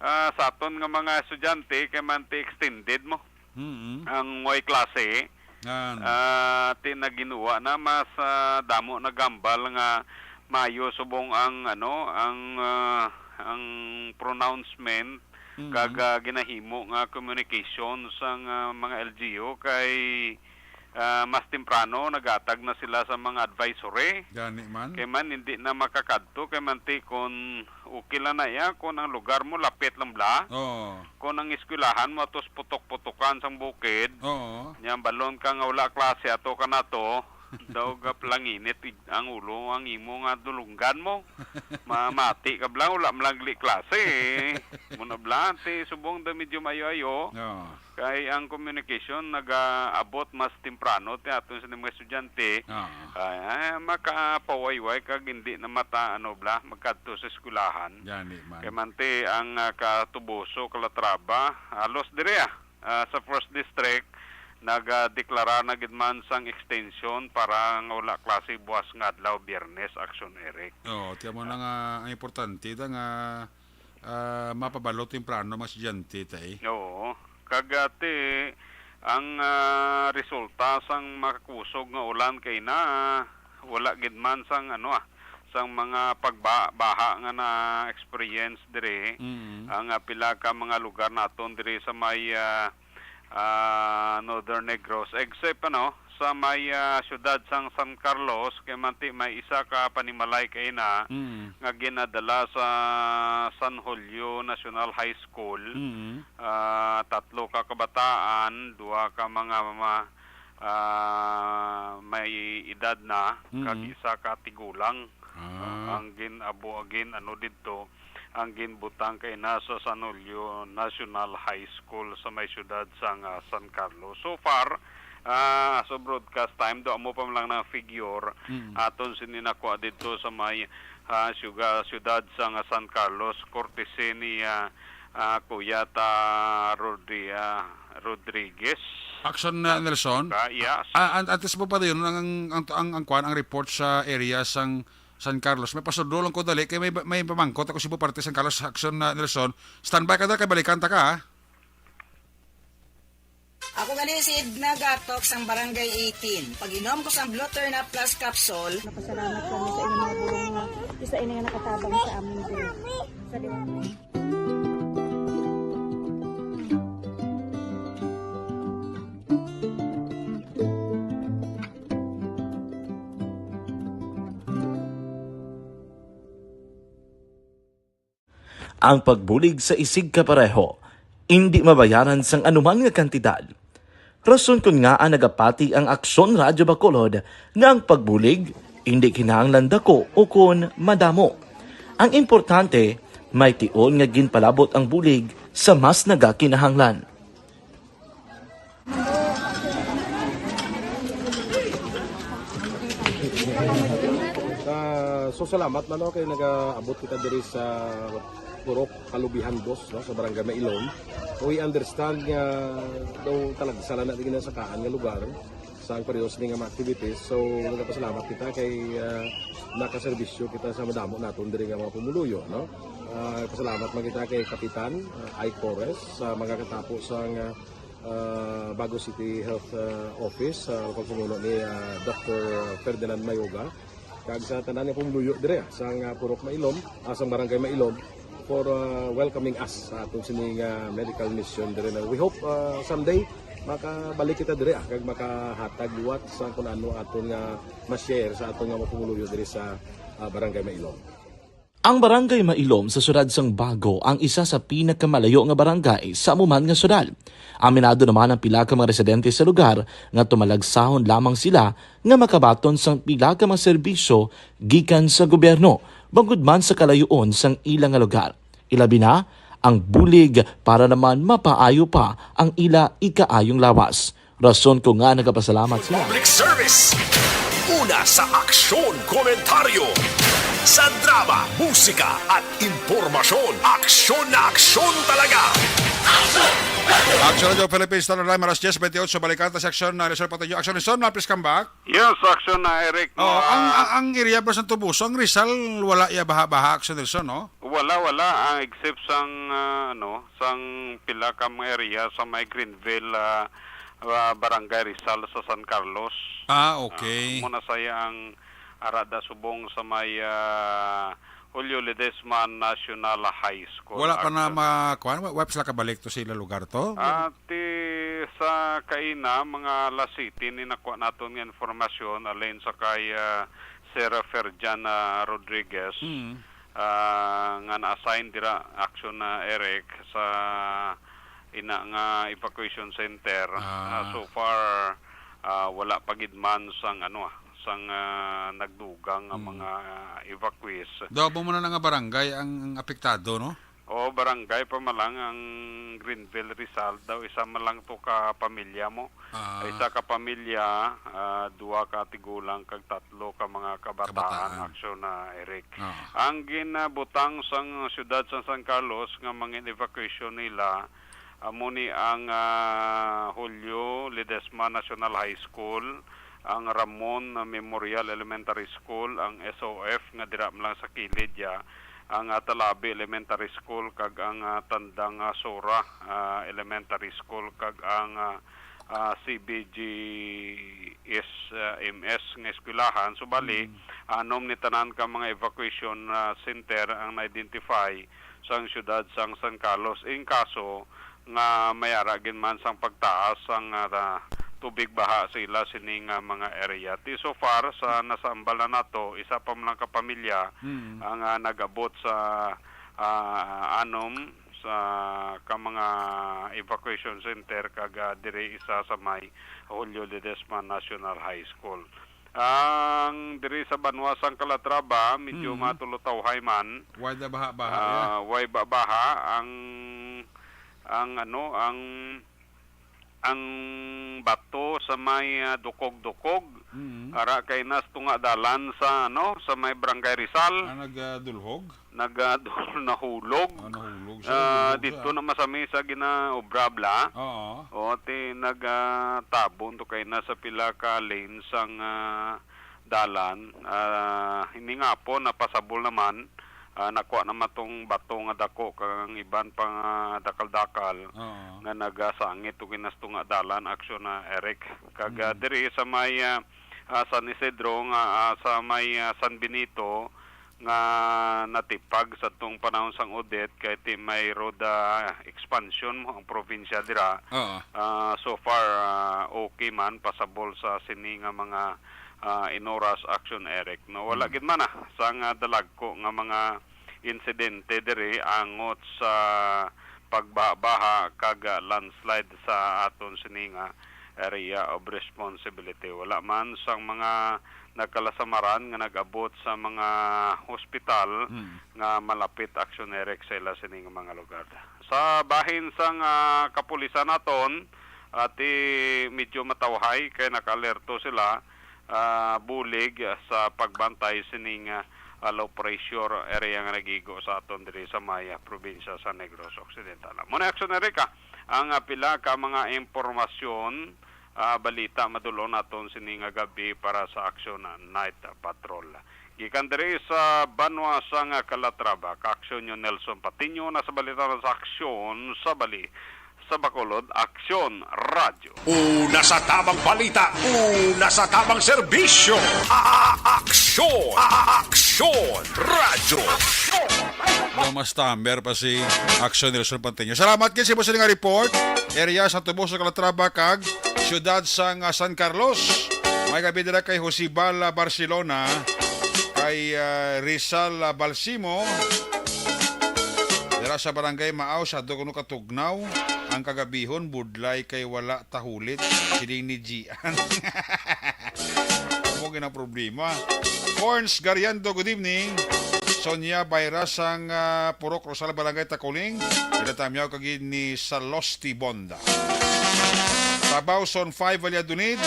Ah, sa aton nga mga estudyante, kay man ti extended mo Mm-mm. ang way klase. Yan. Ah, ti naginwa na mas, ah, damo nagambal nga maayo subong ang, ano, ang, ah, ang pronouncement Mm. kag, ah, ginahimo nga communication sang, ah, mga L G U kay, ah, mas temprano nagatag na sila sa mga advisory. Gani man. Kay man hindi na makakadto kay man ti kon okay lang na iya kon ang lugar mo lapit lang bla. Oo. Kon ang eskwelahan mo atos putok-putokan sang bukid. Oo. Nya balon ka nga wala klase ato ka nato. Daw gapalanginit ig-, ang ulo ang imo nga dulunggan mo. Mamati ka bla, wala man lang gali klase. Mo na bla, ti subong da medyo maayo-ayo. Oo. Kay ang communication nagaabot mas temprano ti aton sa mga estudyante. Oo. Ay, ay, makapawayway kag hindi na mata, ano bla, magkadto sa eskwelahan. Gani man. Kay man ti ang, ah, Katubuso, Calatrava, halos diri, ah, ah, sa first district, nagadeklara na gid man sang extension para nga wala klase buwas nga adlaw, Biyernes, Aksyon Eric. Oo, tiyan mo na nga, ang importante da nga, ah, mapabalo temprano mga estudyante, tay. Oo. Kag, ah, ti, ang, ah, resulta sang makakusog nga ulan kay na, wala gid man sang, ano, ah, sang mga pagbaha nga na-experience diri. Mm. Ang, ah, pila ka mga lugar naton diri sa may, ah, ah, Northern Negros, except, ano, sa may, ah, siyudad sang San Carlos, kay man ti may isa ka panimalay kay na Mm. nga ginadala sa San Julio National High School. Mm. Ah, tatlo ka kabataan, duha ka mga, mga, ah, may edad na, kag Mm. isa ka tigulang. Ah. Ah, ang gin-abo, gin-ano didto, ang ginbutang kay na sa San Julio National High School sa may siyudad sang, ah, San Carlos. So far, ah, sa broadcast time, do amo pa man lang na figure, Mm. aton sini nakuha didto sa may, ah, syuga-, siyudad sang, ah, San Carlos, courtesy ni, ah, ah, Kuya ta Rodri-, ah, Rodriguez. Action, ah, Nelson? Ah, yes. Ah, an-, antes mo pa yun, ang, ang, ang, ang kwan, ang report sa area sang San Carlos. May pasudlo lang ko dali, kay may, may pamangkot ako sa parte San Carlos, Action, ah, Nelson. Standby ka dali, kay balikan ta ka, ha? Ako gali si Edna Gatok sang Barangay eighteen. Pag-inom ko sang Blue Turn Up Plus Capsule. Napasalamat kami sa inyong mga bulong nga isa ini nga nakatabang sa amin diri. Sa Ang pagbulig sa isigkapareho indi mabayaran sang anuman nga kantidad. Rason kon ngaa nagapati ang Aksyon Radyo Bacolod nga ang pagbulig indi kinahanglan dako ukon madamo. Ang importante, may tion nga ginpalabot ang bulig sa mas nagakinahanglan. Ah, so, salamat man, no, kay nagaabot kita diri sa Purok Kalubihan Dos, no, sa Barangay Mailom. We understand nga daw talagsa lang na di ginasakaan nga lugar sa ang pareho sini nga mga activities. So, nagapasalamat kita kay, ah, nakaserbisyo kita sa madamo naton diri nga mga pumuluyo, no? Ah, pasalamat man kita kay Kapitan, ah, Ike Torres sa mga katapo sa nga, ah, Bago City Health, ah, Office, sa pagpamuno ni, ah, Doctor Ferdinand Mayoga, kag sa tanan nga pumuluyo dire, ah, sa nga Purok Mailom, ah, sa Barangay Mailom, for, ah, welcoming us sa aton sini nga medical mission dire na. We hope, ah, someday makabalik kita dire, ah, kag makahatag liwat sa kun ano aton nga ma-share sa aton nga mga pumuluyo dire sa, ah, Barangay Mailom. Ang Barangay Mailom sa siyudad sang Bago ang isa sa pinakamalayo nga barangay sa amo man nga siyudad. Aminado naman ang pila ka mga residente sa lugar nga tumalagsahon lamang sila nga makabaton sang pila ka mga serbisyo gikan sa gobyerno, bangod man sa kalayoon sang ila nga lugar. Ilabi na ang bulig para naman mapaayo pa ang ila ikaayong lawas. Rason ko nga nagapasalamat sila. Public service. Una sa aksyon, komentaryo. Sa drama, musika, at impormasyon. Aksyon na aksyon talaga. Action Radio Philippines, Star Alarm, alas diyes bentiocho, balikan ta sa aksyon na Rizal Patinyo. Action Rizal, na please come back. Yes, action na, Eric. Oh, ang, ang, ang area ba sa Tubuso, ang Rizal, wala ya baha-baha, action Rizal, no? Wala, wala. Ang except sang, ah, ano, sang pila ka mga area sa may Greenville, ah, ah, Barangay Rizal sa San Carlos. Ah, okay. Ah, muna saya ang arada subong sa may, ah, Julio Ledesma National High School. Wala pa na actually ma-, kuwan? Wa-, wa pa sila kabalik to sa ila lugar to? Ah, ti sa kaina, mga alas siyete ni nakuha naton nga informasyon alin sa kay, ah, Sir Ferjan, ah, Rodriguez, Mm. ah, nga na-assign dira, action na Eric, sa ina nga evacuation center. Ah. Ah, so far, ah, wala pa gid man sang, ano, ah, sang, ah, nagdugang nga Mm. mga evacuees. Daw ba mo na nga barangay ang, ang apektado, no? O, barangay pa man lang ang Greenville, Rizal daw, isa man lang to ka pamilya mo. Ah. Isa ka pamilya, ah, duha ka tigulang kag tatlo ka mga kabataan, Kabataan. action na Eric. Ah. Ang ginabutang sang siyudad sa San Carlos nga mga evacuation nila, amo ni ang, ah, Julio Ledesma National High School, ang Ramon Memorial Elementary School, ang S O F nga dira man lang sa kilid ya, ang, ah, Talabi Elementary School kag ang, ah, Tandang, ah, Sora, ah, Elementary School kag ang, ah, ah, C B G S, ah, M S nga eskwelahan. Subali, Mm. anom ni tanan ka mga evacuation, ah, center ang na-identify sang siyudad sang San Carlos. In kaso nga may ara gid man sang pagtaas sang, ah, tubig baha sa ila sini nga mga area. Ti so far sa nasambal na nato, isa pa man lang ka pamilya Mm. ang, ah, nag-abot sa, ah, anom sa ka mga evacuation center kag, ah, diri isa sa may Julio Ledesma National High School. Ang diri sa banwa sang Calatrava, medyo Mm. matulutawhay man. Way da baha-baha, Ah, yeah. way ba-, baha ang, ang ano, ang, ang bato sa may, ah, dukog-dukog. Mm. Ara kay nas tunga dalan sa, ano, sa may Barangay Rizal. Ah, nagdulhog? Nag, ah, nahulog. Ah, nahulog siya, Ah, nahulog dito siya. na masami sa ginaobra, bla. Oo. O, ti nag, ah, tabon to kay na sa pila ka lane sang, ah, dalan. Ah, ini nga po, napasabol naman. Ah, nakuha naman tong bato nga dako kag ang iban pa nga dakal-dakal Oo. nga nagasangit to kay nas tunga dalan, aksyon na Eric. Kag, ah, Mm. diri sa may, ah, ah, San Isidro nga, ah, sa may, ah, San Benito, nga natipag sa tong panahon sang Odette kay ti may road, ah, expansion mo ang probinsya dira. Oo. Ah, so far, ah, okay man pasabol sa sini nga mga, ah, inoras action, Eric, no? Wala Mm. gid man, ah, sang, ah, dalagko nga mga insidente diri angot sa pagbaha-baha kag, ah, landslide sa aton sini nga area of responsibility. Wala man sang mga nagkalasamaran nga nag-abot sa mga hospital Mm. nga malapit, action Eric, sa ila sining mga lugar. Sa bahin sang, ah, kapulisan naton, ati medyo matawhay kay naka-alerto sila, ah, bulig sa pagbantay sining, ah, low pressure area nga nagigo sa aton diri sa may, ah, probinsya sa Negros Occidental. Muna, action Eric, ah, ang, ah, pila ka mga impormasyon, ah, balita madulon naton sini nga gabi para sa Action Night Patrol. Gikan diri sa banwa sang Calatrava, ka-action nyo Nelson Patiño, na sa balita na sa Aksyon sa Bali, sa Bacolod, Aksyon Radyo. Una sa tabang balita, una sa tabang serbisyo. A-, a-, aksyon, a-, a-, aksyon, radyo. Daw mas tamber pa si Aksyon Nelson Panteño. Salamat kay sa imo sini nga report. Area sa Tubuso, Calatrava, kag siyudad sang, ah, San Carlos. May gabi dira kay Josebal, ah, Barcelona. Kay, ah, Rizal, ah, Balsimo, dira sa Barangay Maaw, sa kuno katugnaw, ang kagabihon budlay kay wala tahulit, siling ni Gian. Amo gina problema. Corns Gariando, good evening. Sonia Bayra sang, ah, Purok Rosal, Barangay Takuling. Ginatamyaw kagid ni Salosti Bonda. Tabaw Zone five, Valladolid.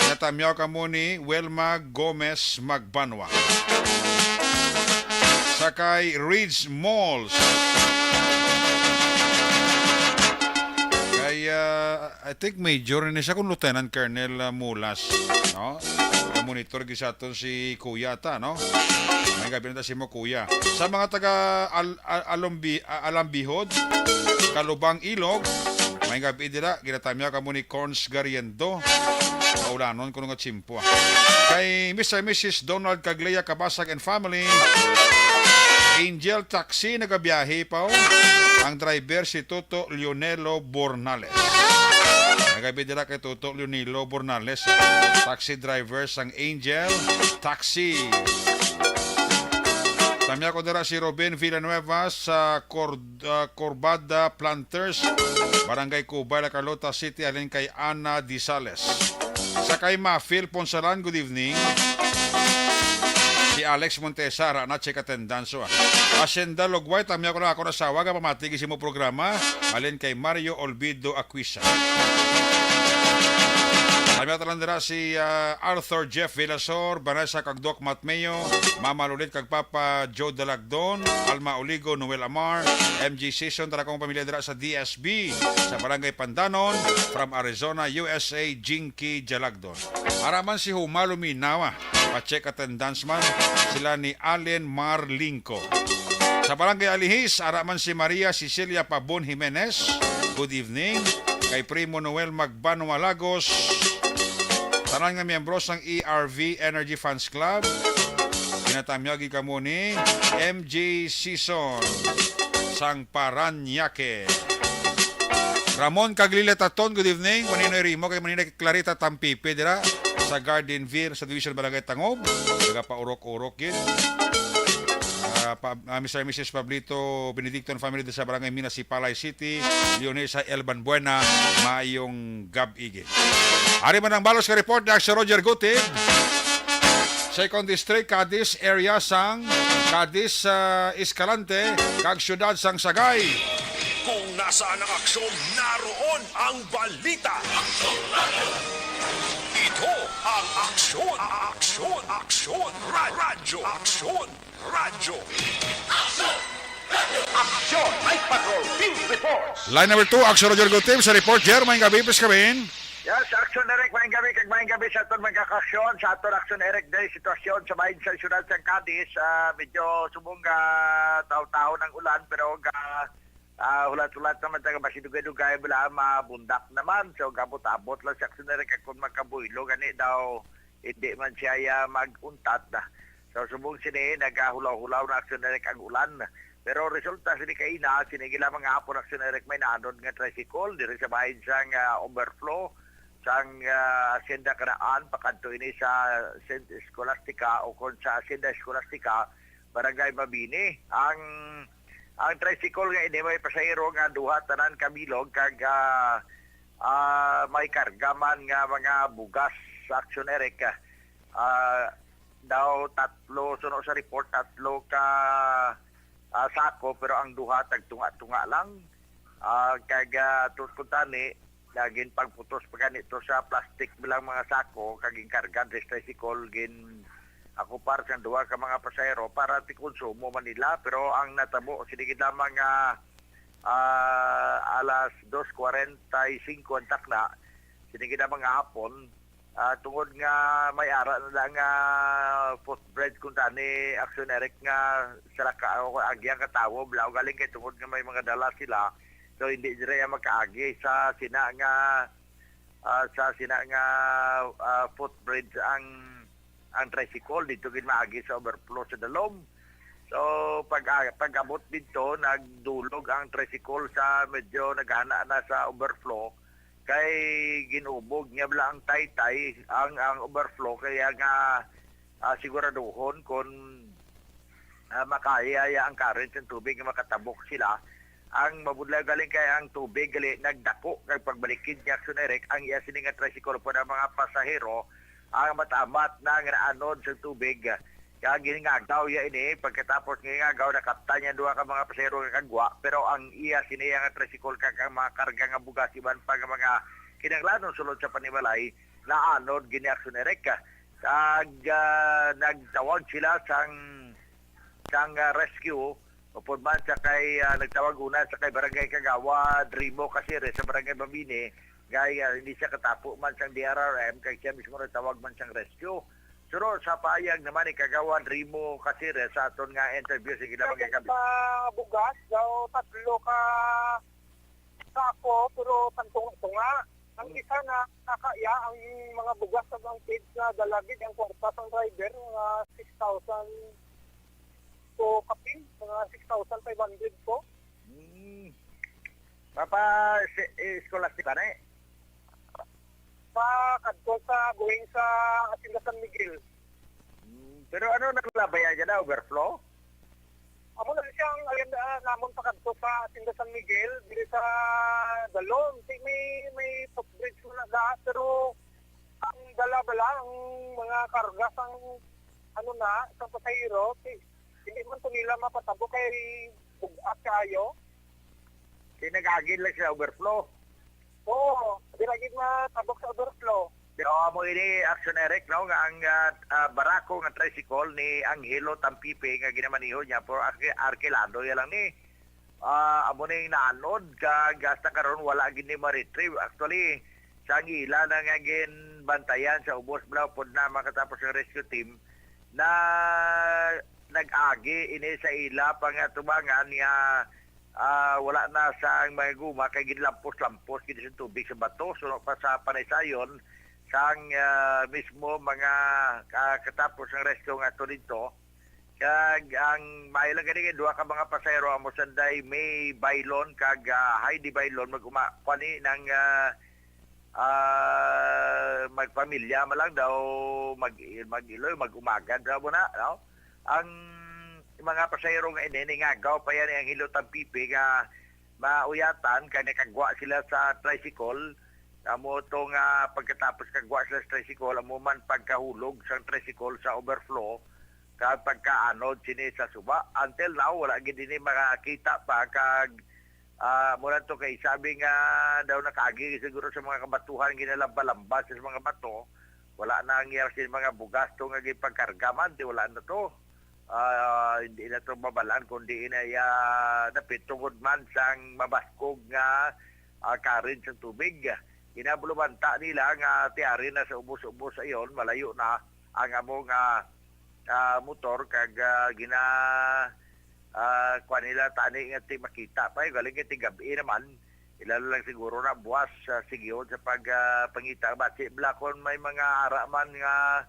Ginatamyaw kamo ni Wilma Gomez Magbanwa. Sa kay Ridge Malls. Kay, ah, I think major ni siya kung Lieutenant Colonel, ah, Mulas, no? Ang monitor gisaton si Kuya ta, no? May gabi na ta si mo, Kuya. Sa mga taga Al-, Al-, Alombi-, ah, Alambihod, Kalubang, Ilog, may gabi dira, ginatamya kamo ni Corns Gariendo. Maulanon kuno nga tsimpo, ah. Kay Mister and Missus Donald Caglea Cabasag and family, Angel Taxi nagabiyahe pa, oh. Ang driver si Toto Leonelo Bornales. Nagabi dira kay Toto Leonelo Bornales, taxi driver sang Angel Taxi. Tamya ko dira si Robin Villanueva sa Cor-, ah, Corbada Planters, Barangay Cubay, La Carlota City, halin kay Ana Disales. Sa kay Mafil Ponsalan, good evening. Si Alex Montesa, ara na, check attendance, ah. Hacienda Lugway, tamya ko lang ako nasawa, nga pamati sa imo programa, halin kay Mario Olvido Aquisa. Tamya tanan dira si, ah, Arthur Jeff Velasor, Vanessa kag Doc Matmeo, Mama Lulit kag Papa Joe Dalagdon, Alma Oligo, Noel Amar, M G Season, tanan kong pamilya dira sa D S B, sa Barangay Pandanon, from Arizona, U S A, Jinky Jalagdon. Ara man si Huma Luminawa, pa-check attendance man sila ni Allen Mar Lingco. Sa Barangay Alihis, ara man si Maria Cecilia Pabon Jimenez. Good evening. Kay Primo Noel Magbanwa Lagos. Tanan nga miyembro sang E R V Energy Fans Club. Ginatamyagi kamo ni M J Season sang Parañaque. Ramon Cagliletaton, good evening. Maninoy Rimo, kay Maninoy Clarita Tampipe dira sa Gardenville, sa Division Barangay Tangob. Nagapaurok-urok gid. Ah, pa, ah, Mister and Missus Pablito Benedicto and family dira sa Barangay Minas, Sipalay City. Leonesa Elban Buena, maayong gab-i gid. Ari man ang balos nga report ni Axel Roger Gutib. Second District, Cadiz area sang Cadiz, ah, Escalante, kag siyudad sang Sagay. Kung nasaan ang aksyon, naroon ang balita. Ito ang Aksyon, Aksyon, Aksyon, Ra-, Radyo, Aksyon, Radyo. Aksyon, Night Patrol, Field Reports. Line number two, Aksyon Roger Gutib sa report. Jer, maayong gab-i, please come in. Yes, Aksyon Eric, maayong gab-i, kag maayong gab-i sa aton mga kaaksyon, sa aton Aksyon Eric Day, sitwasyon sa bahin sa siyudad sa Cadiz, ah, medyo subong ga taw-taw ng ulan, pero ga, ah, hulat-hulat naman taga basi dugay-dugay, bala mabundak naman, so gabot-abot lang sa Aksyon Eric, kag kung magkabuylo, gani daw, hindi man siya, ah, mag-untat na. So, subong sini, nagahulaw-hulaw na Aksyon Eric ang ulan. Pero resulta sini kaina, sini gila mga hapon Aksyon Eric may naanod nga tricycle, diri sa bahin sang, ah, overflow, sang, ah, Hacienda Kanaan, pakadto ini sa Saint Scholastica o kon sa Hacienda Scholastica, Barangay Mabini. Ang, ang tricycle nga ini may pasahero nga duha tanan kabilog kag, ah, ah, may karga man nga mga bugas sa Aksyon Eric. Ah, daw tatlo, suno sa report, tatlo ka, ah, sako, pero ang duha tagtunga-tunga lang. Ah, kag, ah, tungod kuntani, nagin pagputos pa gani to sa plastic bilang mga sako, kag ginkarga diri sa tricycle, gin akupar sa duha ka mga pasahero para ti konsumo man nila. Pero ang natabo, sige lamang nga, ah, alas dos kwarenta y cinco ang takna, sige lamang nga hapon, ah, tungod nga may ara na lang nga footbridge kuntani, Aksyon Eric, nga sa laka-, o, agiang katawo, bala, galing kay tungod nga may mga dala sila, so hindi dira ya makaagi sa sina nga, ah, sa sina nga, ah, footbridge ang, ang tricycle, dito gid maagi sa overflow sa dalom. So, pag, ah, pag-abot dito, nagdulog ang tricycle sa medyo naghana na sa overflow. Kay ginubog niya bala ang taytay, ang, ang overflow, kaya nga ah, siguraduhon kon, ah, makaya ya ang current sang tubig nga makatabok sila. Ang mabudlay galing kay ang tubig gali nagdako kag pagbalikid ni Action Eric ang iya sini nga tricycle, pud ang mga pasahero ang amat-amat na nga naanod sa tubig. Kaya giningagaw ya ini, pagkatapos nga giningagaw, nakaptan niya duha ka mga pasahero nga kagwa, pero ang iya sini nga tricycle kag ang mga karga nga bugas iban pa nga mga kinahanglanon sulod sa panimalay naanod gini Action Eric. Kag, ah, nagtawag sila sang, sang, ah, rescue, upod man sa kay, ah, nagtawag una sa kay Barangay Kagawad Remo Casires sa Barangay Mabini, kay, ah, hindi siya katapo man sang D R R M, kay siya mismo nagtawag man sang rescue. Pero sa pahayag naman ni Kagawad Remo Casires sa aton nga interview sa ginabang Sa kagabi. Bugas, daw tatlo ka sako, pero pagtunga-tunga. Ang isa na nakaya ang mga bugas sa bangkid na dalagid ang kwarta sang driver, mga six thousand ko kapin, mga six thousand five hundred ko. Hmm. Papa, si, eh, Scholastic ka na eh. Pa, kadto sa going sa Hacienda San Miguel. Hmm. Pero ano, naglabay yan dyan, overflow? Amo na siya ang agenda namon pakadto sa Hacienda San Miguel, diri sa Dalom. Si may, may footbridge mo na da, pero ang dala bala, ang mga karga sang, ano na, sa pasahero, si, hindi man to nila mapatabok kay bug-at kaayo. Kay nag-agi lang sa overflow. Oo, di lagi matabok sa overflow. Pero amo ini, Action Eric, no, nga ang, ah, ah, barako nga tricycle ni Angelo Tampipe nga ginamaniho niya, pero arki-, arkilado ya lang ni. Ah, amo ning naanod, kag hasta karon wala gid ni ma-retrieve. Actually, sa ang ila na nga ginbantayan sa ubos bala, upod na makatapos ang rescue team, na nag-agi ini sa ila pangatubangan nga, ah, wala na sang mga guma kay ginlampos-lampos gid sa tubig sa bato. Suno pa sa panaysayon sang, ah, mismo mga ka-, katapos ang rescue nga to dito. Kag ang maayo lang gani kay duha ka mga pasahero amo sanday May Bailon kag, ah, Heidi Bailon mag-uma-, kuan ni nang, ah, ah, magpamilya man lang daw, mag-, mag-iloy, mag-umagan daw mo na, no? Ang mga pasahero nga ini, ningagaw pa yan ang Hilo Tampipe nga mauyatan kay nakagwa sila sa tricycle, amo to nga pagkatapos kagwa sila sa tricycle, amo man pagkahulog sang tricycle sa overflow, kag pagkaanod sini sa suba. Until now, wala gid ini makakita pa, kag, ah, mura to kay sabi nga daw nakaagi siguro sa mga kabatuhan, ginalamba-lamba sa mga bato. Wala na ang iya sini mga bugas to nga gipagkarga man, di wala na to. Ah, hindi na to mabalaan kung diin na iya dapit tungod man sang mabaskog nga, ah, current sang tubig. Ginabulumanta nila nga tiyari na sa ubos-ubos ayon, malayo na ang amo nga, ah, motor kag, ah, gina, ah, kuan nila tani nga ti makita pa, eh, galing kay tigab-i naman. Ilalo lang siguro na buwas, ah, sigihon sa pag, ah, pangita. Basi bala kon may mga ara man nga,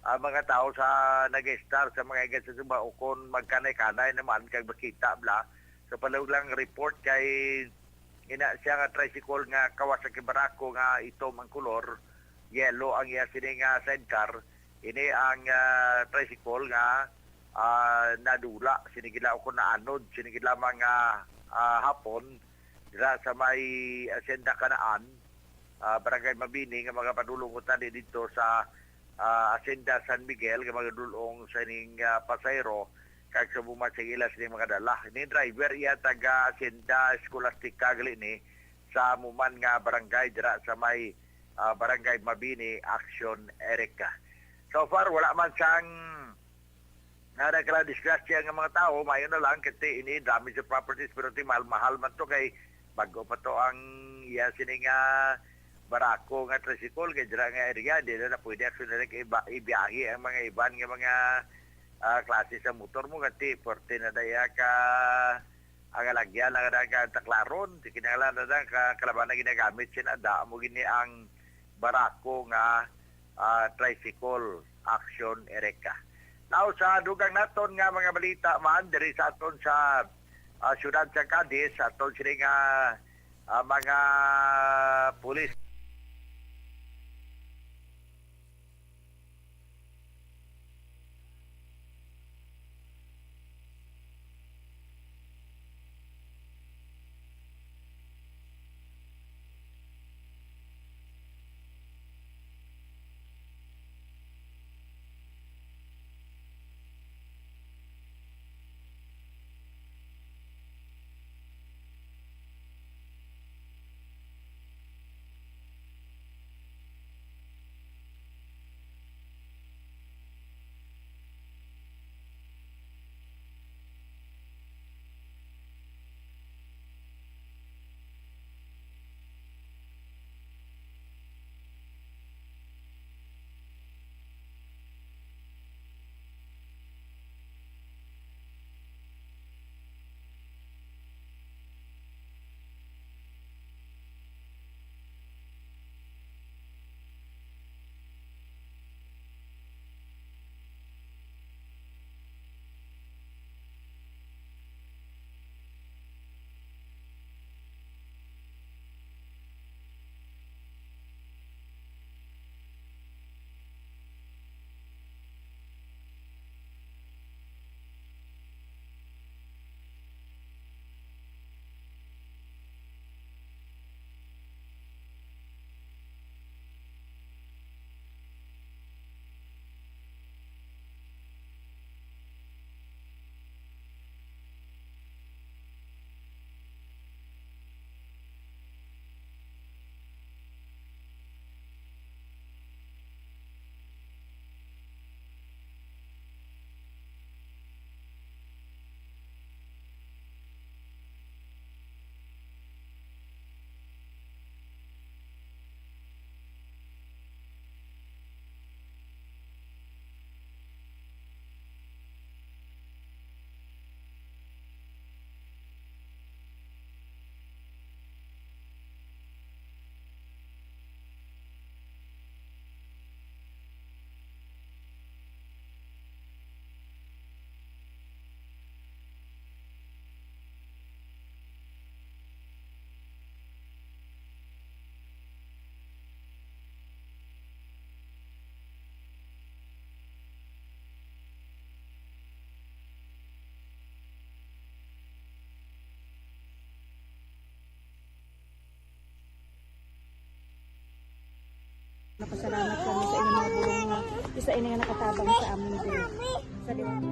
ah, mga tawo sa nag-estar sa mga igan sa suba o kon magkanay-kanay naman kag makita bala. So, palihog lang report kay ina siya nga tricycle nga Kawasaki Barako nga itom ang kolor, yellow ang iya sini nga sidecar. Ini ang, ah, tricycle nga, ah, nadula sini gid la o kon naanod sini gid lamang nga, ah, hapon dira sa may Hacienda Canaan, ah, Barangay Mabini nga magapadulong ko tani didto sa, ah, Hacienda San Miguel nga magadulong sa ining, ah, pasahero kag sa buman sa ila sining mga dala. Ni driver iya taga Hacienda Scholastica gali ni sa amo man nga barangay dira sa may, ah, Barangay Mabini, Action Erica. So far, wala man sang nga nagkala disgrasya nga mga tawo, maayo na lang, kay ini damage sa properties, pero ti mahal-mahal man to kay bag-o pa to ang iya sini nga barako nga tricycle, kay dira nga area, di na, na pwede actually na iba, ibiyahe ang mga iban nga mga, ah, klase sa motor mo, kay forte na daya ka ang alagyan na nga taklaron, di kinahanglan na lang ka, kalaban na ginagamit sina da, mo gini ang barako nga, ah, tricycle, Action Erica. Now, sa dugang naton nga mga balita man, diri sa aton sa, ah, siyudad sa Cadiz, sa aton sini nga, ah, mga pulis. Sa ini nga nakatabang sa amon diri. Sa liwat.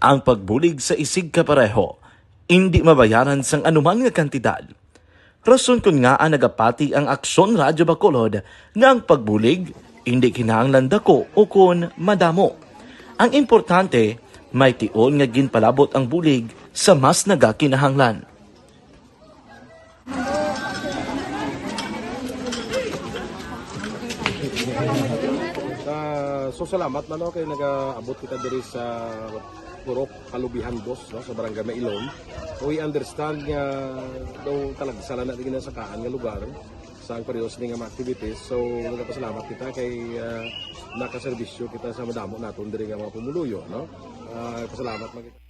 Ang pagbulig sa isigkapareho indi mabayaran sang anuman nga kantidad. Rason kon ngaa nagapati ang Aksyon Radyo Bacolod nga ang pagbulig indi kinahanglan dako ukon madamo. Ang importante, may tion nga ginpalabot ang bulig sa mas nagakinahanglan. Ah, so salamat na, no, kay nagaabot kita diri sa Purok Kalubihan Dos, no, sa Barangay Mailon. We understand nga daw talagsa lang na ginasakaan nga lugar sa ang parehas ni nga mga activities. So nagapasalamat kita kay, ah, nakaserbisyo kita sa madamo naton diri nga mga pumuluyo, no? Ah, pasalamat man kita.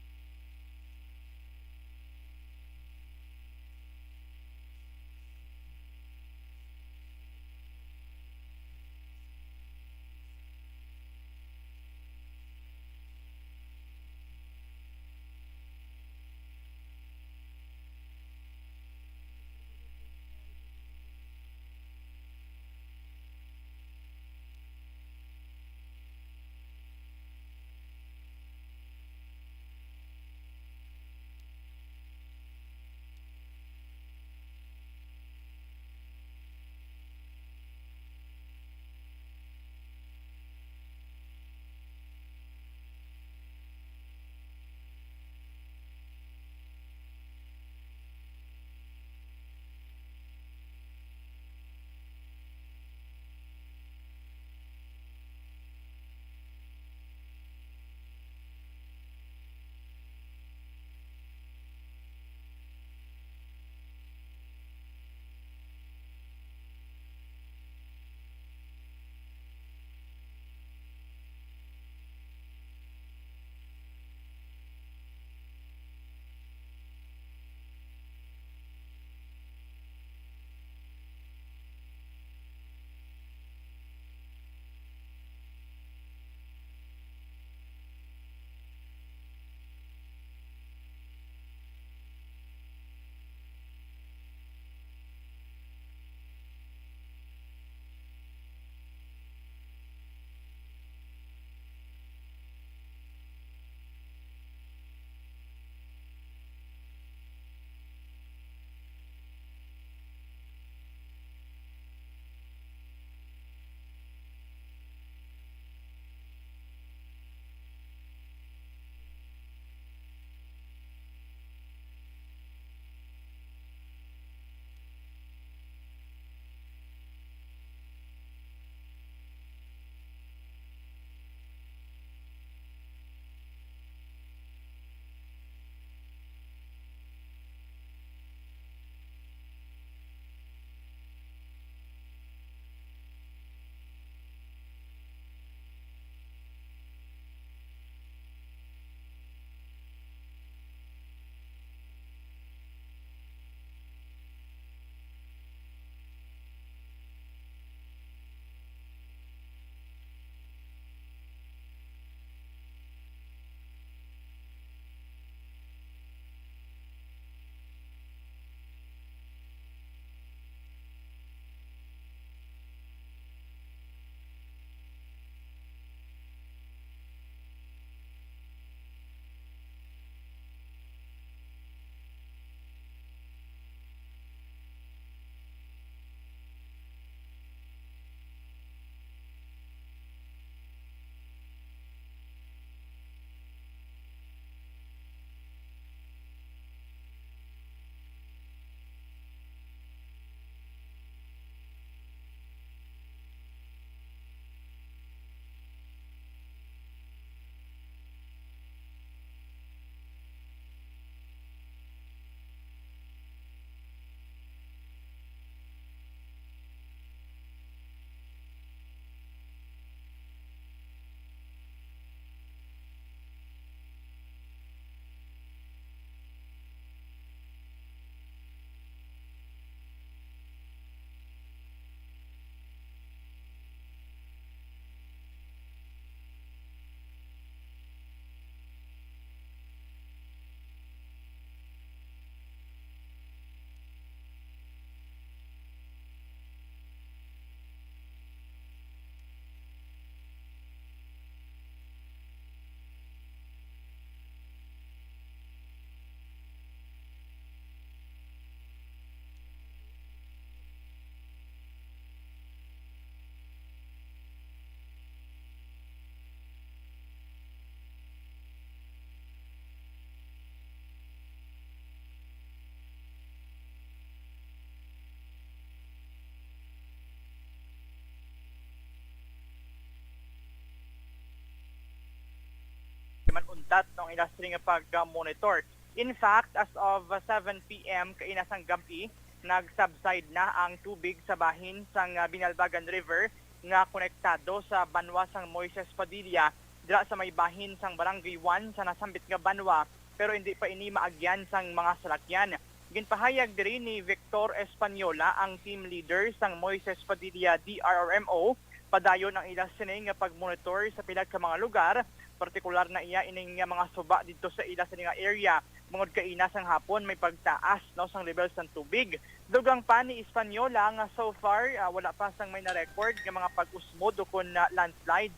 That no ila sini nga pag-monitor. In fact, as of uh, seven p m kaina sang gab-i, nag-subside na ang tubig sa bahin sang uh, Binalbagan River nga konektado sa banwa sang Moises Padilla dira sa may bahin sang Barangay one sa nasambit nga banwa, pero hindi pa ini maagyan sang mga salakyan. Ginpahayag diri ni Victor Española, ang team leader sang Moises Padilla D R R M O, padayon ang ila sini nga pagmonitor sa pila ka mga lugar, partikular na iya ining nga mga suba didto sa ila sini nga area. Bangod kaina sang hapon may pagtaas no sang level sang tubig. Dugang pa ni Española nga so far ah, wala pa sang may na-record nga mga pag-usmod o kon ah, landslide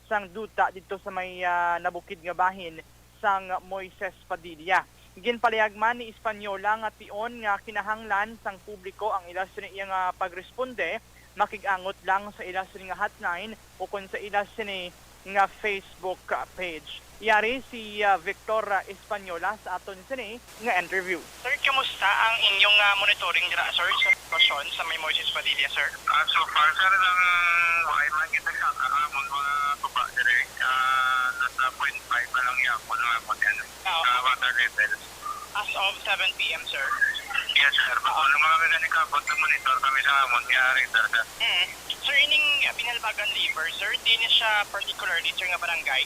sang duta didto sa may ah, nabukid nga bahin sang Moises Padilla. Ginpalihag man ni Española nga tion nga kinahanglan sang publiko ang ila sini iya nga pagresponde, makig-angot lang sa ila sini nga hotline o kon sa ila sini nga Facebook page. Yari si ah, Victor ah, Española sa aton sini nga interview. Sir, kamusta ang inyong ah, monitoring dira, sir, sa sitwasyon sa may Moises Padilla, sir? Ah, so far, sir, nang wala man kita sa amon mga tuba dire, ah, nasa point five na lang yapon ang amon yan. Ah, sa water level. As of seven p m, sir? Yes, sir. Basta lang mga mekanika, basta monitor kami sa amon nga radar, sir. Mm. Sir, ining Binalbagan River, sir, di na siya particularly, sir, nga barangay?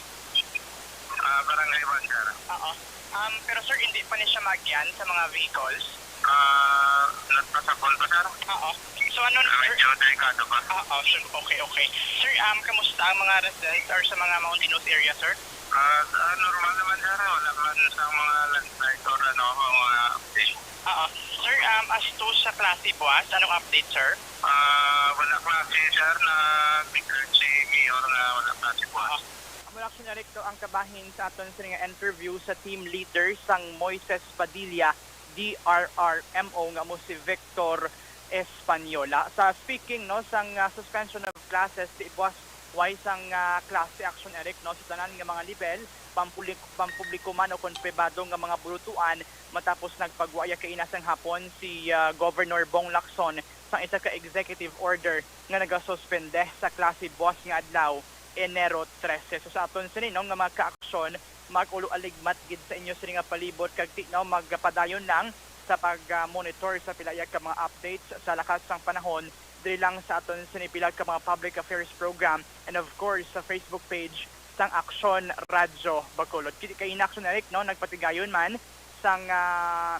Ah, barangay one, sir. Oo. Um, pero, sir, hindi pa ni siya maagyan sa mga vehicles? Ah, nagpasabon pa, sir. Oo. So, ano, sir? Medyo delikado pa. Ah, oh, sir. Okay, okay. Sir, um, kamusta ang mga residents or sa mga mountainous area, sir? Ah, ah, normal naman, sir. Wala man sa mga landslide or ano, mga update. Oo. Sir, um, as to sa klase buwas, anong update, sir? Ah, wala klase, sir. Nag-declare si Mayor nga wala klase buwas. Amo na, Action Eric, to ang kabahin sa aton sini nga interview sa team leader sang Moises Padilla D R R M O nga mo si Victor Española. Sa speaking no sang ah, suspension of classes, di buwas way sang ah, klase, Action Eric, no, sa tanan nga mga level, pampublik-, pampubliko man o kon pribado nga mga bulutuan, matapos nagpagwaya kaina sang hapon si ah, Governor Bong Lacson sang isa ka executive order nga nagasuspende sa klase buwas nga adlaw, Enero trese. So sa aton sini no nga mga kaaksyon, mag-ulo aligmat gid sa inyo sini nga palibot kag ti no magpadayon lang sa pag-monitor sa pila iya ka mga updates sa lakat sang panahon diri lang sa aton sini pila ka mga public affairs program and of course sa Facebook page sang Aksyon Radyo Bacolod. Kini kay Action Eric no nagpatigayon man sang ah,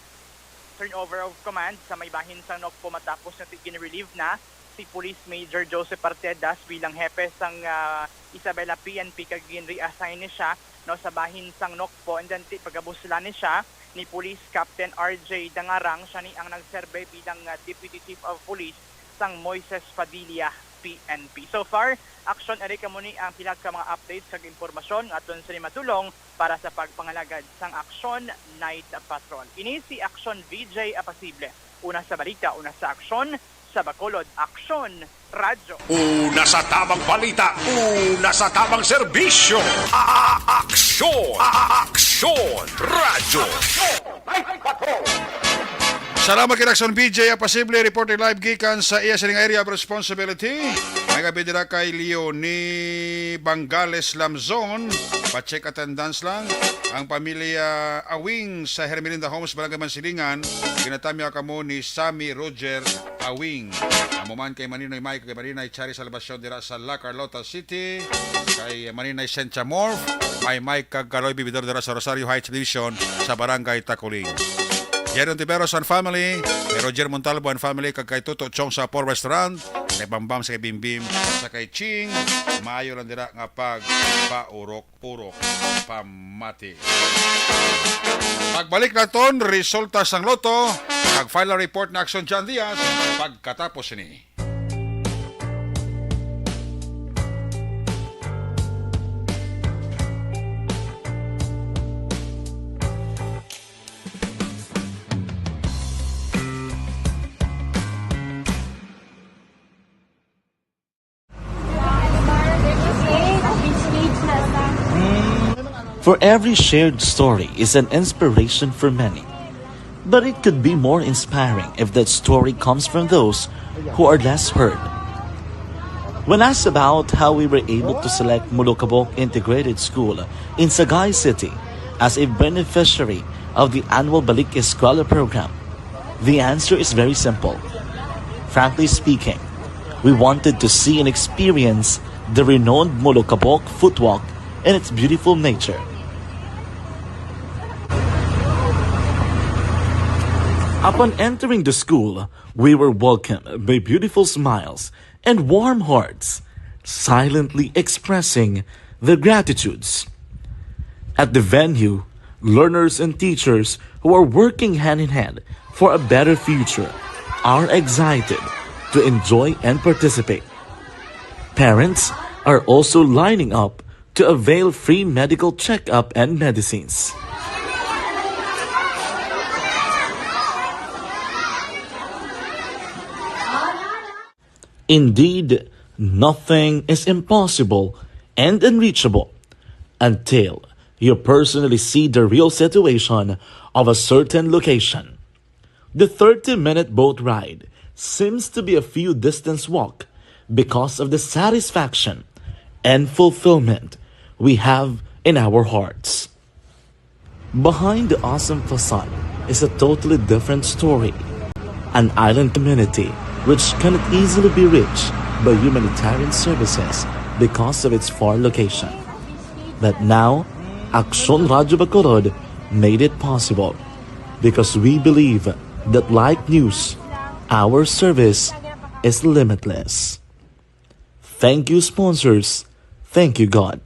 turnover of command sa may bahin sang Nocpo matapos nga ti-, gin-relieve na si Police Major Joseph Artedas bilang hepe sang ah, Isabela P N P kag gin-reassign ni siya no sa bahin sang Nocpo, and then ti pagabuslan ni siya ni Police Captain R J Dangarang, siya ni ang nagserbe bilang ah, Deputy Chief of Police sang Moises Padilla P N P. So far, Action Eric, amo ni ang pila ka mga updates kag impormasyon nga aton sini madulong para sa pagpangalagad sang Action Night Patrol. Ini si Action V J Apasible. Una sa balita, una sa aksyon, sa Bacolod Aksyon Radyo. Una sa tamang balita, una sa tamang serbisyo. A-, a-, aksyon, a-, a-, aksyon, radyo. Salamat kay Action V J Apasible, reporting live gikan sa iya sining area of responsibility. May gabi dira kay Leonie Bangales Lamzon. Pa-check attendance lang. Ang pamilya Awing sa Hermelinda Homes, Barangay Mansilingan, ginatamya kamo ni Sammy Roger Awing. Amo man kay Maninoy Mike, kay Marinay Chari Salvacion dira sa La Carlota City, kay Marinay Sencha Morph, may Mike kag Kaloy Bibidor dira sa Rosario Heights Division sa Barangay Taculing. Jerry Ontiveros and family, kay Roger Montalvo and family, kag kay Toto Chong sa Apor Restaurant, kay Bambam sa kay Bimbim, sa kay Ching, maayo lang dira nga pagpaurok-urok pamati. Pagbalik naton, resulta sang loto, kag final report na Action John Diaz, pagkatapos ni. For every shared story is an inspiration for many. But it could be more inspiring if that story comes from those who are less heard. When asked about how we were able to select Molokabok Integrated School in Sagay City, as a beneficiary of the annual Balik Eskwela program? The answer is very simple. Frankly speaking, we wanted to see and experience the renowned Molokabok Footwalk and its beautiful nature. Upon entering the school, we were welcomed by beautiful smiles and warm hearts, silently expressing their gratitudes. At the venue, learners and teachers who are working hand in hand for a better future are excited to enjoy and participate. Parents are also lining up to avail free medical checkup and medicines. Indeed, nothing is impossible and unreachable until you personally see the real situation of a certain location. The thirty-minute boat ride seems to be a few distance walk because of the satisfaction and fulfillment we have in our hearts. Behind the awesome facade is a totally different story, an island community which cannot easily be reached by humanitarian services because of its far location. But now, Aksyon Radyo Bacolod made it possible because we believe that like news, our service is limitless. Thank you, sponsors. Thank you, God.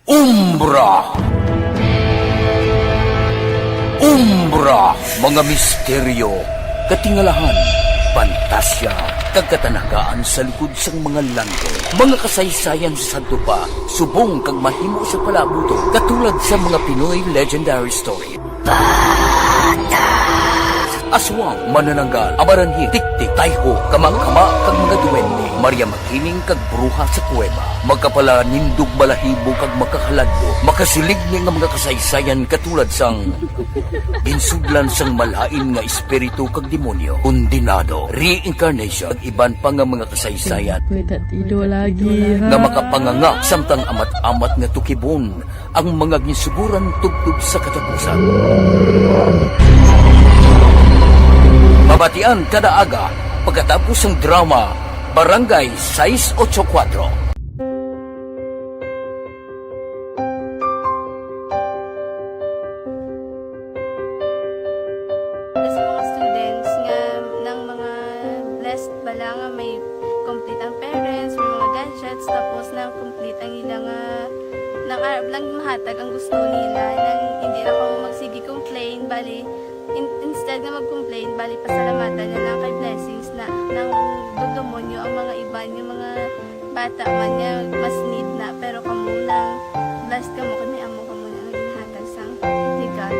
Umbra. Umbra, mga misteryo, katingalahan, pantasya, kag katanagaan sa likod sang mga langit. Mga kasaysayan sa sadto pa, subong kag mahimo sa palabuton, katulad sa mga Pinoy legendary story. Aswang, manananggal, amaranhig, tiktik, tayho, kama-kama, kag mga duwende, Maria Makiling, kag bruha sa kuweba. Makapalanindog balahibo kag makakaladlok, makasiligni nga mga kasaysayan katulad sang ginsudlan sang malain nga espiritu kag demonyo, kondenado, reincarnation, kag iban pa nga mga kasaysayan May tatido lagi, nga ha? makapanganga samtang amat-amat nga tukibon ang mga ginsuguran tubtob sa katapusan. Mabatian kada aga pagkatapos sang drama Barangay Sais Ocho Kuatro. Sa mga students nga nang mga blessed bala nga may complete ang parents, may mga gadgets, tapos na complete ang ila nga nang arab lang mahatag ang gusto nila, nang hindi na kamo magsige complain, bali in, instead nga mag-complain, bali pasalamatan na lang kay blessings na nang dudumonyo ang mga iban nga mga bata man nga mas need na, pero kamo nang blessed kamo kay may amo kamo na nga ginhatag sang ni God.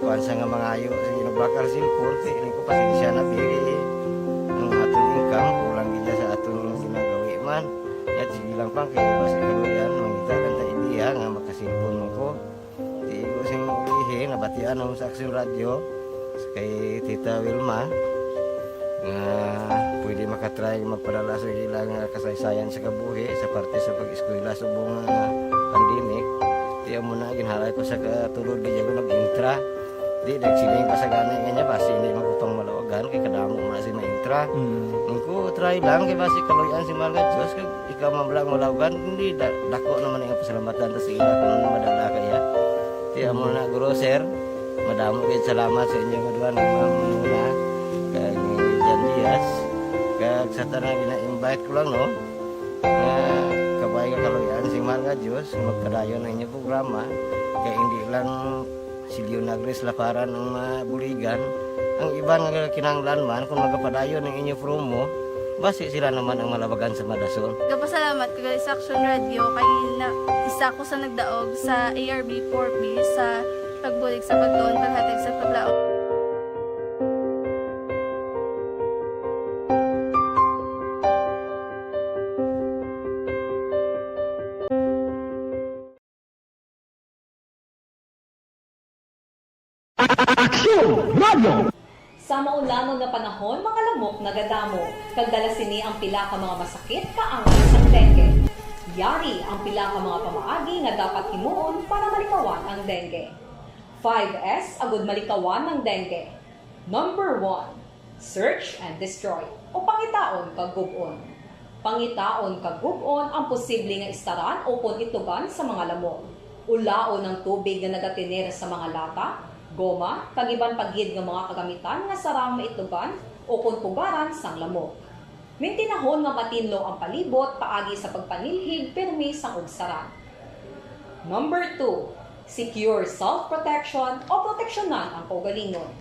Kuan sa nga mangayo sa ginubakal sin korte, ini ko pasensya na pili. Ang aton income, kulang gid sa aton ginagawi man. Yat, sige lang pang, kay basi kaluyan, mangita lang ta idea nga makasilpon mo ko. Di ko sing ulihi, nabatian ang sa Aksyon Radyo, kay Tita Wilma, nga pwede makatry magpadala sa ilang kasaysayan sa kabuhi sa parte sa pag-eskwela subong nga pandemic. Di amo na, ginhalay ko sa katulod, di ako nag-intra. Di, nagsiling pa sa gani nga niya, basi hindi man ko pang malawagan, kay kadamo man si maintra. Mm. Ang ko, try lang, kay basi kaluyan si Mangga Diyos, kag ikaw man lang malawagan, hindi, da-, dako naman ang pasalamatan ta sa ila kung ano madala kaya. Di amo na, guro, sir. Madamo gid salamat sa inyo nga duha, ni Ma'am Mona kag ni Jan Diaz. Kag sa tanan, gina-invite ko lang, no, nga kabay nga kaluy-an sing mahal nga Dios nga magpadayon ang inyo programa, kay hindi lang si Leonagris Laparan ang mabuligan, ang iban nga kinahanglan man, kung magapadayon ang inyo promo, basi sila naman ang malabagan sa madason. Gapasalamat ko gali sa Action Radio kay na, isa ko sa nagdaog sa A R B four B sa pagbulig sa pagtuon, paghatag sa paglaom. Aksyon Radio! Sa maulanon nga panahon, mga lamok nagadamo, kag dala sini ang pila ka mga masakit kaangay sang dengue. Yari ang pila ka mga pamaagi nga dapat himuon para malikawan ang dengue. Five S agud malikawan ang dengue. Number one, search and destroy, o pangitaon kag gub-on. Pangitaon kag gub-on ang posible nga istaran ukon itugan sa mga lamok. Ulaon ang tubig nga nagatener sa mga lata, goma, kag iban pa gid nga mga kagamitan nga sarang maitugan ukon pugaran sang lamok. Mintinahon nga matinlo ang palibot paagi sa pagpanilhig pirmi sang ugsaran. Number two, secure self-protection o proteksyonan ang kaugalingon.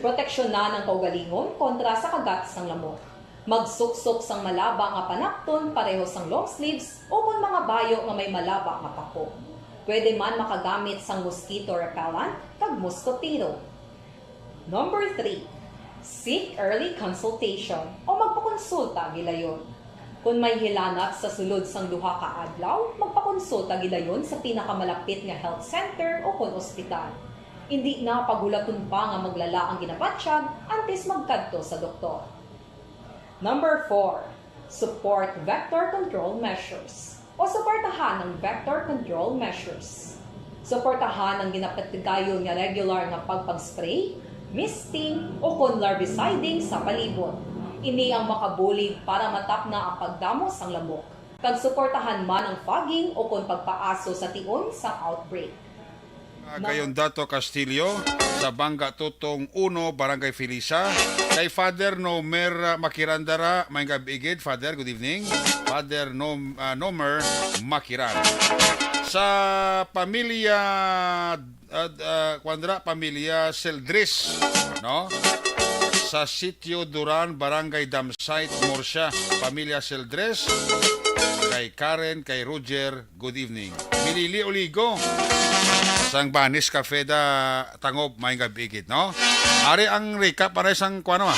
Proteksyonan ang kaugalingon kontra sa kagat sang lamok. Magsuksok sang malaba nga panapton pareho sang long sleeves ukon mga bayo nga may malaba nga pako. Pwede man makagamit sang mosquito repellent kag moskotero. Number three, seek early consultation o magpakonsulta gilayon. Kon may hilanat sa sulod sang duha ka adlaw, magpakonsulta gilayon sa pinakamalapit nga health center ukon ospital. Indi na paghulaton pa nga maglala ang ginabatyag antes magkadto sa doktor. Number four, support vector control measures o suportahan ang vector control measures. Suportahan ang ginapatigayon nga regular nga pagpag-spray, misting, ukon larviciding sa palibot. Ini ang makabulig para matapna ang pagdamo sang lamok, kag suportahan man ang fogging ukon pagpaaso sa tion sang outbreak. Ah, kay Ondato Castillo, sa Banga Tutong uno, Barangay Felisa. Kay Father Nomer, ah, Makirandara, maayong gab-i gid, Father, good evening. Father Nom-, ah, Nomer Makiran. Sa pamilya, ah, ah, kuwan dira, pamilya Seldres, no? Sa Sitio Duran, Barangay Damsite, Murcia. Pamilya Seldres, kay Karen, kay Roger, good evening. Milili Oligo, sang Banis Cafe da Tangob, maayong gab-i gid, no? Ari ang recap para sang kuwan, ah.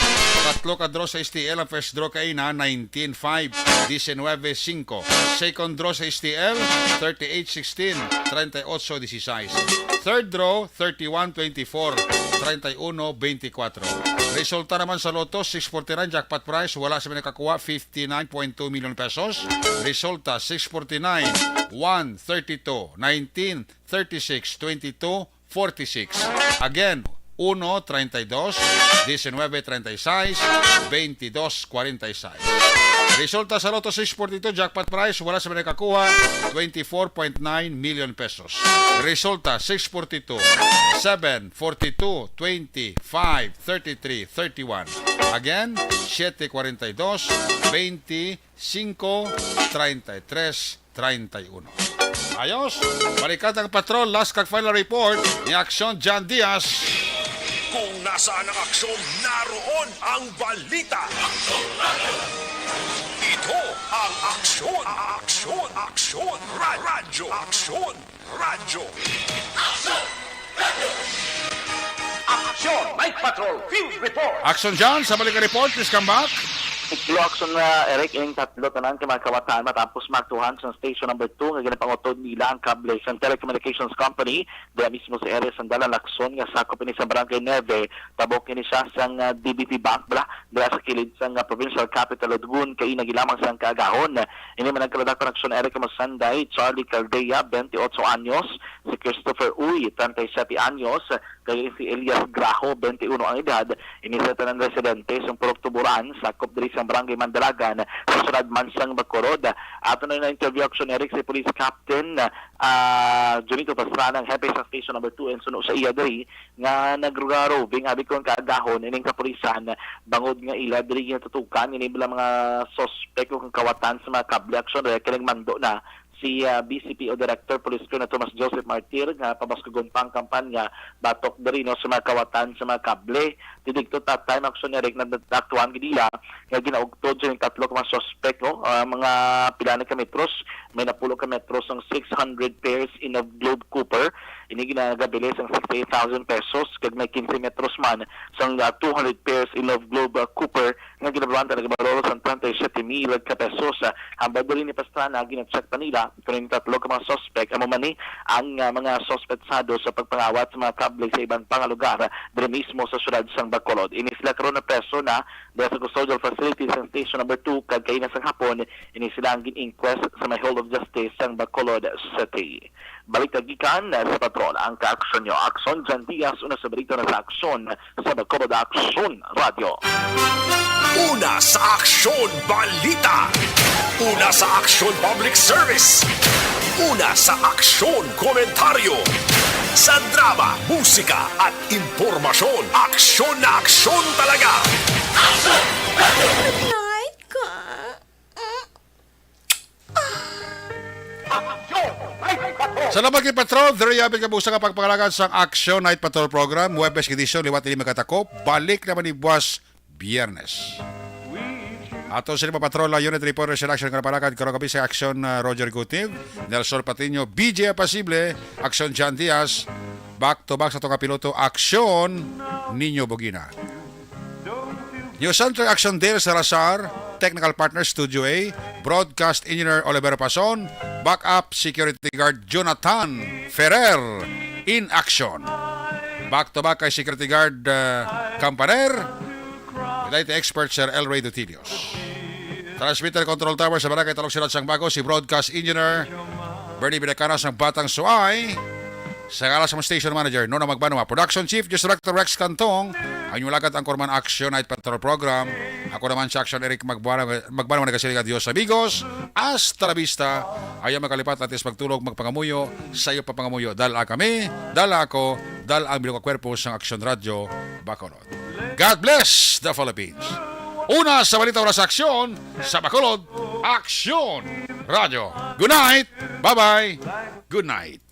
Tatlo ka draw sa S T L, ang first draw kay na nineteen five, diecinueve cinco. Second draw sa S T L, thirty-eight sixteen, treinta y ocho dieciséis. Third draw, thirty-one twenty-four, treinta y uno veinticuatro. Resulta naman sa Lotto, six forty-nine jackpot prize, wala sa may nakakuha, fifty-nine point two million pesos. Resulta, six forty-nine, one, thirty-two, nineteen, thirty-six, twenty-two, forty-six. Again, uno, treinta y dos, diecinueve, treinta y seis, veintidós, cuarenta y seis. Resulta sa Lotto six forty-two, jackpot prize, wala sa may nakakuha, twenty-four point nine million pesos. Resulta, six forty-two, seven forty-two, twenty-five, thirty-three, thirty-one. Again, siete cuarenta y dos, veinte, cinco, treinta y tres, treinta y uno. Ayos, balikan ang patrol, last kag final report ni Aksyon John Diaz. Kung nasaan ang aksyon, naroon ang balita. Ito ang Aksyon, Aksyon, Aksyon, Ra-, Radyo, Aksyon, Radyo. Aksyon! Night Patrol Field Report! Aksyon John, sa balik nga report, please come back. Hello, Aksyon, uh, Eric, ining tatlo tanan ka mga kabataan matapos maaktuhan sa station number two nga ginapangutod nila ang kable sa telecommunications company, dira mismo sa area sang Dalan Lacson nga sakop ini sa Barangay Nueve. Tabok ini siya sang, uh, D B P Bank bala, dira sa kilid sang, uh, Provincial Capital Udgon, kay nagi lamang sang kaagahon. Ini man ang kaladak-an, Aksyon, Eric, Masanday, Charlie Caldea, twenty-ocho anyos, si Christopher Uy, treinta y siete anyos, kag si Elias Graho, twenty-one ang edad, ini sa tanan residente sa Purok Tuburan, sakop diri sa Barangay Mandalagan, sa siyudad man sang Bacolod. Ato na na-interview, Action Eric, si Police Captain ah, Junito Pastrana, ang hepe sa Station Number Two, and suno sa iya diri nga nagrugaroving abi kon kaagahon ining kapulisan, bangod nga ila diri ginatutukan ini bala mga suspek o kawatan sa mga kable. Action Eric, kay nagmando na si ah, B C P O Director Police Colonel Thomas Joseph Martir nga pabaskugon pa ang kampanya batok diri, no, sa mga kawatan sa mga kable. Didto, that time, Action Eric, nagdaktuhan gid nila nga ginaugtod sa tatlo ka mga suspek, no? Ah, mga pila na ka metros, may napulo ka metros sang six hundred pairs Enovglobe copper, ini ginagabili sang sixty-eight thousand pesos, kag may quince metros man sang ah, two hundred pairs Enovglobe ah, copper nga ginababanta nagabalor sang treinta y siete mil ka pesos. Ah, hambal diri ni Pastrana, gina-check pa nila kung ang tatlo ka mga suspek amo man ni ang ah, mga suspetsado sa pagpangawat sa mga kable sa iban pa nga lugar diri mismo sa siyudad sang Bacolod. Ini sila karon na preso na diha sa custodial facility sa Station Number Two, kag kaina sang hapon, ini sila ang gin-inquest sa may Hall of Justice sang Bacolod City. Balita gikan sa Patrol, ang kaaksyon nyo. Aksyon Jan Diaz, una sa balita na sa Aksyon sa Bacolod, Aksyon Radyo. Una sa Aksyon Balita. Una sa Aksyon Public Service. Una sa Aksyon Komentaryo. Sa drama, musika at impormasyon, aksyon na aksyon talaga. Night ka. Salamat kay Patrol. Diri yapit ka busa ka pagpangalagad sang Action Night Patrol Program. Huwebes edisyon, liwat ini makatakop. Balik naman ni buwas Biyernes. Ato sini pa Patrol, ah, Unit Reporter sa Action, nga napalakad karong gabi sa Action, ah, Roger Gutiv, Nelson Patiño, B J Apasible, Action John Diaz, back to back sa tunga piloto, Action Niño Bugina. News Center, Action Dale Salazar, technical partner, Studio A, broadcast engineer, Oliver Pason, backup security guard, Jonathan Ferrer, in action. Back to back kay security guard, ah, Campaner, Daytoy expert, Sir El Rey Dutilios. Transmitter Control Tower sa Barangay Talok, Siyudad sang Bago, si broadcast engineer Bernie Binacana sang Batang Suay. Sa ngalan sa station manager, Nona Magbanwa, production chief, News Director Rex Cantong, ang inyong lagad, anchorman, Action Night Patrol Program. Ako naman si Action Eric Magbanwa, Magbanwa, nagasiling, adios, amigos. Hasta la vista. Ayaw makalipat, atis magtulog, magpangamuyo. Sa iyo pa pangamuyo, dala kami, dala ako, dala ang bilog nga kwerpo sang Action Radyo Bacolod. God bless the Philippines. Una sa balita, oras sa aksyon, sa Bacolod, Aksyon Radyo. Good night. Bye-bye. Good night.